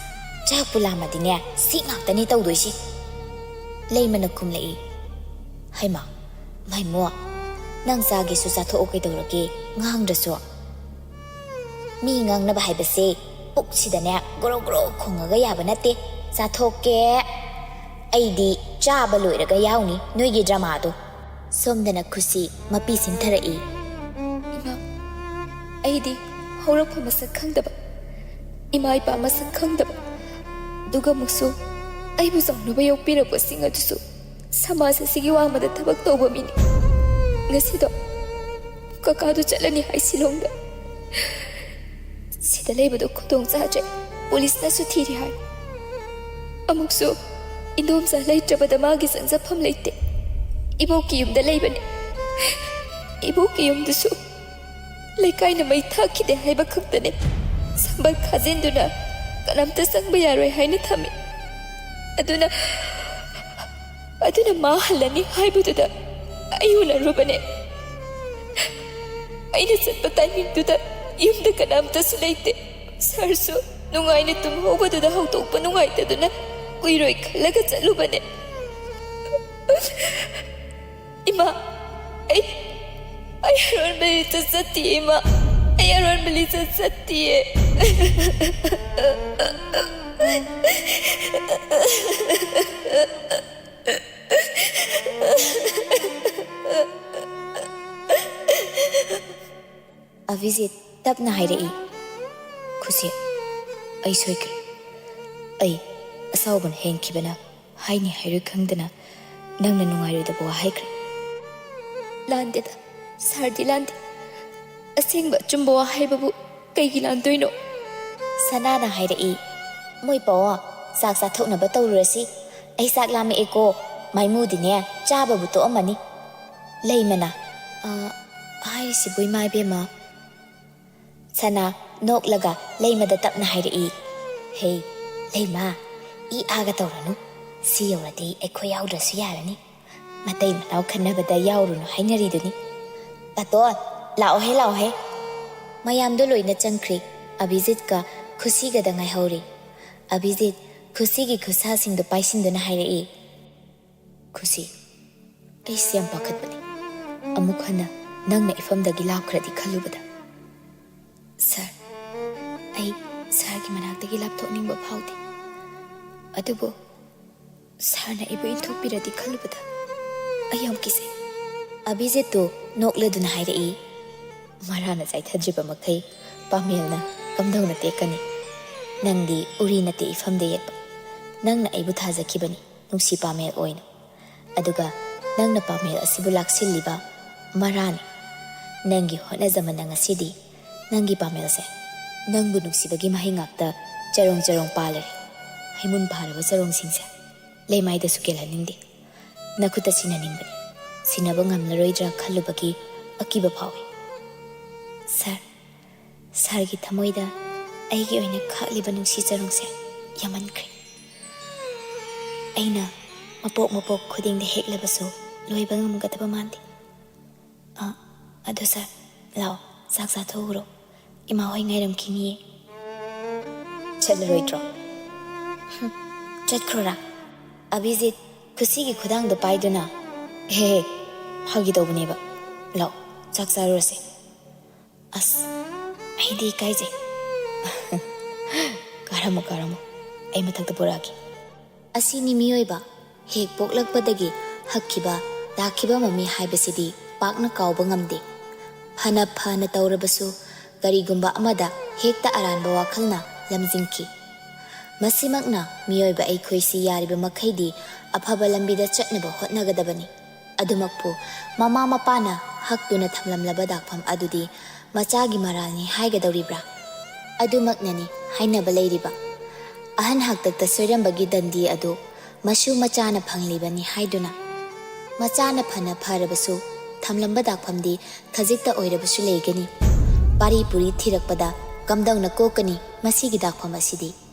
ꯆꯥꯛꯄꯨ ꯂꯥꯝꯃꯗꯤꯅꯦ, ꯁꯤ ꯉꯥꯛꯇꯅꯦ ꯇꯧꯗꯣꯏꯁꯤ꯫" ꯂꯩꯃꯅ ꯈꯨꯝꯂꯛꯏ꯫ "ꯍꯩꯃꯥ, ꯃꯥꯏꯃꯣ, ꯅꯪ ꯆꯥꯒꯦꯁꯨ ꯆꯥꯊꯣꯛꯑꯣ ꯀꯩꯗꯧꯔꯒꯦ, ꯉꯥꯡꯗ꯭ꯔꯁꯨ꯫ ꯃꯤ ꯉꯥꯡꯅꯕ ꯍꯥꯏꯕꯁꯦ ꯄꯨꯛꯁꯤꯗꯅꯦ ꯒ꯭ꯔꯣ ꯒ꯭ꯔꯣ ꯈꯣꯡꯉꯒ ꯌꯥꯕ ꯅꯠꯇꯦ꯫ ꯆꯥꯊꯣꯛꯀꯦ꯫ ꯑꯩꯗꯤ ꯆꯥꯕ ꯂꯣꯏꯔꯒ ꯌꯥꯎꯅꯤ ꯅꯣꯏꯒꯤ ꯗ꯭ꯔꯃꯥꯗꯣ꯫" ꯁꯣꯝꯗꯅ ꯈꯨꯁꯤ ꯃꯄꯤ ꯁꯤꯟꯊꯔꯛꯏ꯫ "ꯏꯃꯥ, ꯑꯩꯗꯤ ꯍꯧꯔꯛꯐꯝ ꯃꯁꯛ ꯈꯪꯗꯕ, ꯏꯃꯥ ꯏꯄꯥ ꯃꯁꯛ ꯈꯪꯗꯕ, ꯑꯗꯨꯒ ꯑꯃꯨꯛꯁꯨ ꯑꯩꯕꯨ ꯆꯥꯎꯅꯕ ꯌꯣꯛꯄꯤꯔꯛꯄꯁꯤꯡ ꯑꯗꯨꯁꯨ ꯁꯃꯥꯖ ꯑꯁꯤꯒꯤ ꯋꯥꯡꯃꯗ ꯊꯕꯛ ꯇꯧꯕ ꯃꯤꯅꯤ꯫ ꯉꯁꯤꯗꯣ ꯀꯀꯥꯗꯨ ꯆꯠꯂꯅꯤ ꯍꯥꯏ ꯁꯤꯂꯣꯡꯗ꯫ ꯁꯤꯗ ꯂꯩꯕꯗꯣ ꯈꯨꯗꯣꯡ ꯆꯥꯗ꯭ꯔꯦ, ꯄꯨꯂꯤꯁꯅꯁꯨ ꯊꯤꯔꯤ ꯍꯥꯏ꯫ ꯑꯃꯨꯛꯁꯨ ꯏꯟꯗꯣꯝꯆꯥ ꯂꯩꯇ꯭ꯔꯕꯗ ꯃꯥꯒꯤ ꯆꯪꯖꯐꯝ ꯂꯩꯇꯦ꯫ ꯏꯕꯣꯛꯀꯤ ꯌꯨꯝꯗ ꯂꯩꯕꯅꯦ꯫ ꯏꯕꯣꯛꯀꯤ ꯌꯨꯝꯗꯨꯁꯨ ꯂꯩꯀꯥꯏꯅ ꯃꯩ ꯊꯥꯈꯤꯗꯦ ꯍꯥꯏꯕ ꯈꯛꯇꯅꯦ꯫ ꯁꯝꯕꯜ ꯈꯥꯖꯤꯟꯗꯨꯅ ꯀꯅꯥꯝꯇ ꯆꯪꯕ ꯌꯥꯔꯣꯏ ꯍꯥꯏꯅ ꯊꯝꯃꯤ꯫ ꯑꯗꯨꯅ ꯑꯗꯨꯅ ꯃꯥ ꯍꯜꯂꯅꯤ ꯍꯥꯏꯕꯗꯨꯗ ꯑꯩ ꯎꯅꯔꯨꯕꯅꯦ꯫ ꯑꯩꯅ ꯆꯠꯄ ꯇꯥꯏꯃꯤꯡꯗꯨꯗ ꯌꯨꯝꯗ ꯀꯅꯥꯝꯇꯁꯨ ꯂꯩꯇꯦ꯫ ꯁꯥꯔꯁꯨ ꯅꯨꯡꯉꯥꯏꯅ ꯇꯨꯝꯍꯧꯕꯗꯨꯗ ꯍꯧꯗꯣꯛꯄ ꯅꯨꯡꯉꯥꯏꯇꯗꯨꯅ ꯀꯨꯏꯔꯣꯏ ꯈꯜꯂꯒ ꯆꯠꯂꯨꯕꯅꯦ꯫ ꯏꯃꯥ, ꯑꯩ, ꯑꯩ ꯑꯔꯣꯟꯕ ꯂꯤꯆꯠ ꯆꯠꯇꯤꯌꯦ, ꯏꯃꯥ꯫ ꯑꯩ ꯑꯔꯣꯟꯕ ꯂꯤꯆꯠ ꯆꯠꯇꯤꯌꯦ꯫ ꯑꯚꯤꯖꯤꯠ ꯇꯞꯅ ꯍꯥꯏꯔꯛꯏ, "ꯈꯨꯁꯤ, ꯑꯩ ꯁꯣꯏꯈ꯭ꯔꯦ꯫ ꯑꯩ ꯑꯁꯥꯎꯕꯅ ꯍꯦꯟꯈꯤꯕꯅ ꯍꯥꯏꯅꯤ ꯍꯥꯏꯔꯣꯏ ꯈꯪꯗꯅ ꯅꯪꯅ ꯅꯨꯡꯉꯥꯏꯔꯣꯏꯗꯕ ꯋꯥ ꯍꯥꯏꯈ꯭ꯔꯦ꯫" "ꯂꯥꯟꯗꯦꯗ, ꯁꯥꯔꯗꯤ ꯂꯥꯟꯗꯦ꯫ ꯑꯁꯦꯡꯕ ꯑꯆꯨꯝꯕ ꯋꯥ ꯍꯥꯏꯕꯕꯨ ꯀꯩꯒꯤ ꯂꯥꯟꯗꯣꯏꯅꯣ?" ꯁꯅꯥꯅ ꯍꯥꯏꯔꯛꯏ, "ꯃꯣꯏ ꯄꯥꯎ, ꯆꯥꯛ ꯆꯥꯊꯣꯛꯅꯕ ꯇꯧꯔꯨꯔꯁꯤ꯫ ꯑꯩ ꯆꯥꯛ ꯂꯥꯝꯃꯛꯑꯦꯀꯣ, ꯃꯥꯏꯃꯨꯗꯤꯅꯦ ꯆꯥꯕꯕꯨ ꯇꯣꯛꯑꯝꯃꯅꯤ꯫" ꯂꯩꯃꯅ, "ꯑ, ꯍꯥꯏꯔꯤꯁꯤꯕꯨ ꯏꯃꯥ ꯏꯕꯦꯝꯃ?" ꯁꯅꯥ ꯅꯣꯛꯂꯒ ꯂꯩꯃꯗ ꯇꯞꯅ ꯍꯥꯏꯔꯛꯏ, "ꯍꯦ, ꯂꯩꯃ, ꯏ ꯑꯥꯒ ꯇꯧꯔꯅꯨ꯫ ꯁꯤ ꯌꯧꯔꯗꯤ ꯑꯩꯈꯣꯏ ꯌꯥꯎꯗ꯭ꯔꯁꯨ ꯌꯥꯔꯅꯤ꯫ ꯃꯇꯩ ꯃꯅꯥꯎ ꯈꯟꯅꯕꯗ ꯌꯥꯎꯔꯨꯅꯨ ꯍꯥꯏꯅꯔꯤꯗꯨꯅꯤ꯫" "ꯄꯥꯇꯣꯟ, ꯂꯥꯛꯑꯣꯍꯦ, ꯂꯥꯛꯑꯣꯍꯦ꯫" ꯃꯌꯥꯝꯗꯣ ꯂꯣꯏꯅ ꯆꯪꯈ꯭ꯔꯤ꯫ ꯑꯚꯤꯖꯤꯠꯀ ꯈꯨꯁꯤꯒꯗ ꯉꯥꯏꯍꯧꯔꯤ꯫ ꯑꯚꯤꯖꯤꯠ ꯈꯨꯁꯤꯒꯤ ꯈꯨꯠꯁꯥꯁꯤꯡꯗꯨ ꯄꯥꯏꯁꯤꯟꯗꯨꯅ ꯍꯥꯏꯔꯛꯏ, "ꯈꯨꯁꯤ, ꯑꯩꯁꯦ ꯌꯥꯝ ꯄꯥꯈꯠꯄꯅꯤ꯫ ꯑꯃꯨꯛ ꯍꯟꯅ ꯅꯪꯅ ꯏꯐꯝꯗꯒꯤ ꯂꯥꯞꯈ꯭ꯔꯗꯤ ꯈꯜꯂꯨꯕꯗ꯫ ꯁꯥꯔ, ꯑꯩ ꯁꯥꯔꯒꯤ ꯃꯅꯥꯛꯇꯒꯤ ꯂꯥꯞꯊꯣꯛꯅꯤꯡꯕ ꯐꯥꯎꯗꯦ꯫ ꯑꯗꯨꯕꯨ ꯁꯥꯔꯅ ꯑꯩꯕꯨ ꯏꯟꯊꯣꯛꯄꯤꯔꯗꯤ ꯈꯜꯂꯨꯕꯗ ꯑꯩ ꯌꯥꯝ ꯀꯤꯖꯩ꯫" ꯑꯚꯤꯖꯤꯠꯇꯨ ꯅꯣꯛꯂꯗꯨꯅ ꯍꯥꯏꯔꯛꯏ, "ꯃꯔꯥꯅ ꯆꯥꯏꯊꯗ꯭ꯔꯤꯕ ꯃꯈꯩ ꯄꯥꯃꯦꯜꯅ ꯀꯝꯗꯧꯅ ꯇꯦꯛꯀꯅꯤ? ꯅꯪꯗꯤ ꯎꯔꯤ ꯅꯠꯇꯦ ꯏꯐꯝꯗ ꯌꯦꯠꯄ꯫ ꯅꯪꯅ ꯑꯩꯕꯨ ꯊꯥꯖꯈꯤꯕꯅꯤ ꯅꯨꯡꯁꯤ ꯄꯥꯃꯦꯜ ꯑꯣꯏꯅ꯫ ꯑꯗꯨꯒ ꯅꯪꯅ ꯄꯥꯃꯦꯜ ꯑꯁꯤꯕꯨ ꯂꯥꯛꯁꯤꯜꯂꯤꯕ ꯃꯔꯥꯅꯤ꯫ ꯅꯪꯒꯤ ꯍꯣꯠꯅꯖꯃꯟꯅ ꯉꯁꯤꯗꯤ ꯅꯪꯒꯤ ꯄꯥꯃꯦꯜꯁꯦ ꯅꯪꯕꯨ ꯅꯨꯡꯁꯤꯕꯒꯤ ꯃꯍꯩ ꯉꯥꯛꯇ ꯆꯔꯣꯡ ꯆꯔꯣꯡ ꯄꯥꯜꯂꯔꯦ꯫ ꯍꯩꯃꯨꯟ ꯐꯥꯔꯕ ꯆꯔꯣꯡꯁꯤꯡꯁꯦ ꯂꯩꯃꯥꯏꯗꯁꯨ ꯀꯦꯜꯍꯟꯅꯤꯡꯗꯦ꯫ ꯅꯈꯨꯠꯇ ꯁꯤꯟꯅꯅꯤꯡꯕꯅꯤ꯫ ꯁꯤꯟꯅꯕ ꯉꯝꯂꯔꯣꯏꯗ꯭ꯔꯥ ꯈꯜꯂꯨꯕꯒꯤ ꯑꯀꯤꯕ ꯐꯥꯎꯏ꯫ ꯁꯥꯔ, ꯁꯥꯔꯒꯤ ꯊꯃꯣꯏꯗ ꯑꯩꯒꯤ ꯑꯣꯏꯅ ꯈꯥꯛꯂꯤꯕ ꯅꯨꯡꯁꯤ ꯆꯔꯣꯡꯁꯦ ꯌꯥꯝꯃꯟꯈ꯭ꯔꯦ꯫ ꯑꯩꯅ ꯃꯄꯣꯛ ꯃꯄꯣꯛ ꯈꯨꯗꯤꯡꯗ ꯍꯦꯛꯂꯕꯁꯨ ꯂꯣꯏꯕ ꯉꯝꯒꯗꯕ ꯃꯥꯟꯗꯦ꯫ ꯑ, ꯑꯗꯣ ꯁꯥꯔ, ꯂꯥꯛꯑꯣ, ꯆꯥꯛ ꯆꯥꯊꯣꯛꯎꯔꯣ꯫ ꯏꯃꯥ ꯍꯣꯏ ꯉꯥꯏꯔꯝꯈꯤꯅꯤꯌꯦ꯫ ꯆꯠꯂꯔꯣꯏꯗ꯭ꯔꯣ? ꯍꯨꯝ, ꯆꯠꯈ꯭ꯔꯣꯔꯥ? ꯑꯚꯤꯖꯤꯠ ꯈꯨꯁꯤꯒꯤ ꯈꯨꯗꯥꯡꯗꯣ ꯄꯥꯏꯗꯨꯅ, "ꯍꯦ, ꯍꯦ, ꯐꯥꯒꯤ ꯇꯧꯕꯅꯦꯕ꯫ ꯂꯥꯛꯑꯣ, ꯆꯥꯛ ꯆꯥꯔꯨꯔꯁꯦ꯫" ꯑꯁ, ꯑꯩꯗꯤ ꯏꯀꯥꯏꯖꯩ꯫ ꯀꯥꯔꯝꯃꯣ, ꯀꯥꯔꯝꯃꯣ꯫ ꯑꯩ ꯃꯊꯛꯇ ꯄꯨꯔꯛꯑꯒꯦ꯫ ꯑꯁꯤꯅꯤ ꯃꯤꯑꯣꯏꯕ, ꯍꯦꯛ ꯄꯣꯛꯂꯛꯄꯗꯒꯤ ꯍꯛꯈꯤꯕ, ꯂꯥꯛꯈꯤꯕ ꯃꯃꯤ ꯍꯥꯏꯕꯁꯤꯗꯤ ꯄꯥꯛꯅ ꯀꯥꯎꯕ ꯉꯝꯗꯦ꯫ ꯐꯅ ꯐꯅ ꯇꯧꯔꯕꯁꯨ, ꯀꯔꯤꯒꯨꯝꯕ ꯑꯃꯗ ꯍꯦꯛꯇ ꯑꯔꯥꯟꯕ ꯋꯥꯈꯜꯅ ꯂꯝꯖꯤꯡꯈꯤ꯫ ꯃꯁꯤꯃꯛꯅ ꯃꯤꯑꯣꯏꯕ ꯑꯩꯈꯣꯏꯁꯤ ꯌꯥꯔꯤꯕ ꯃꯈꯩꯗꯤ ꯑꯐꯕ ꯂꯝꯕꯤꯗ ꯆꯠꯅꯕ ꯍꯣꯠꯅꯒꯗꯕꯅꯤ꯫ ꯑꯗꯨꯃꯛꯄꯨ ꯃꯃꯥ ꯃꯄꯥꯅ ꯍꯛꯇꯨꯅ ꯊꯝꯂꯝꯂꯕ ꯗꯥꯛꯐꯝ ꯑꯗꯨꯗꯤ ꯃꯆꯥꯒꯤ ꯃꯔꯥꯜꯅꯤ ꯍꯥꯏꯒꯗꯧꯔꯤꯕ꯭ꯔꯥ? ꯑꯗꯨꯃꯛꯅꯅꯤ ꯍꯥꯏꯅꯕ ꯂꯩꯔꯤꯕ꯫ ꯑꯍꯟ ꯍꯥꯛꯇꯛꯇ ꯁꯣꯏꯔꯝꯕꯒꯤ ꯗꯟꯗꯤ ꯑꯗꯨ ꯃꯁꯨ ꯃꯆꯥꯅ ꯐꯪꯂꯤꯕꯅꯤ ꯍꯥꯏꯗꯨꯅ꯫ ꯃꯆꯥꯅ ꯐꯅ ꯐꯔꯕꯁꯨ ꯊꯝꯂꯝꯕ ꯗꯥꯛꯐꯝꯗꯤ ꯈꯖꯤꯛꯇ ꯑꯣꯏꯔꯕꯁꯨ ꯂꯩꯒꯅꯤ꯫ ꯄꯥꯔꯤ ꯄꯨꯔꯤ ꯊꯤꯔꯛꯄꯗ ꯀꯝꯗꯧꯅ ꯀꯣꯛꯀꯅꯤ ꯃꯁꯤꯒꯤ ꯗꯥꯛꯐꯝ ꯑꯁꯤꯗꯤ?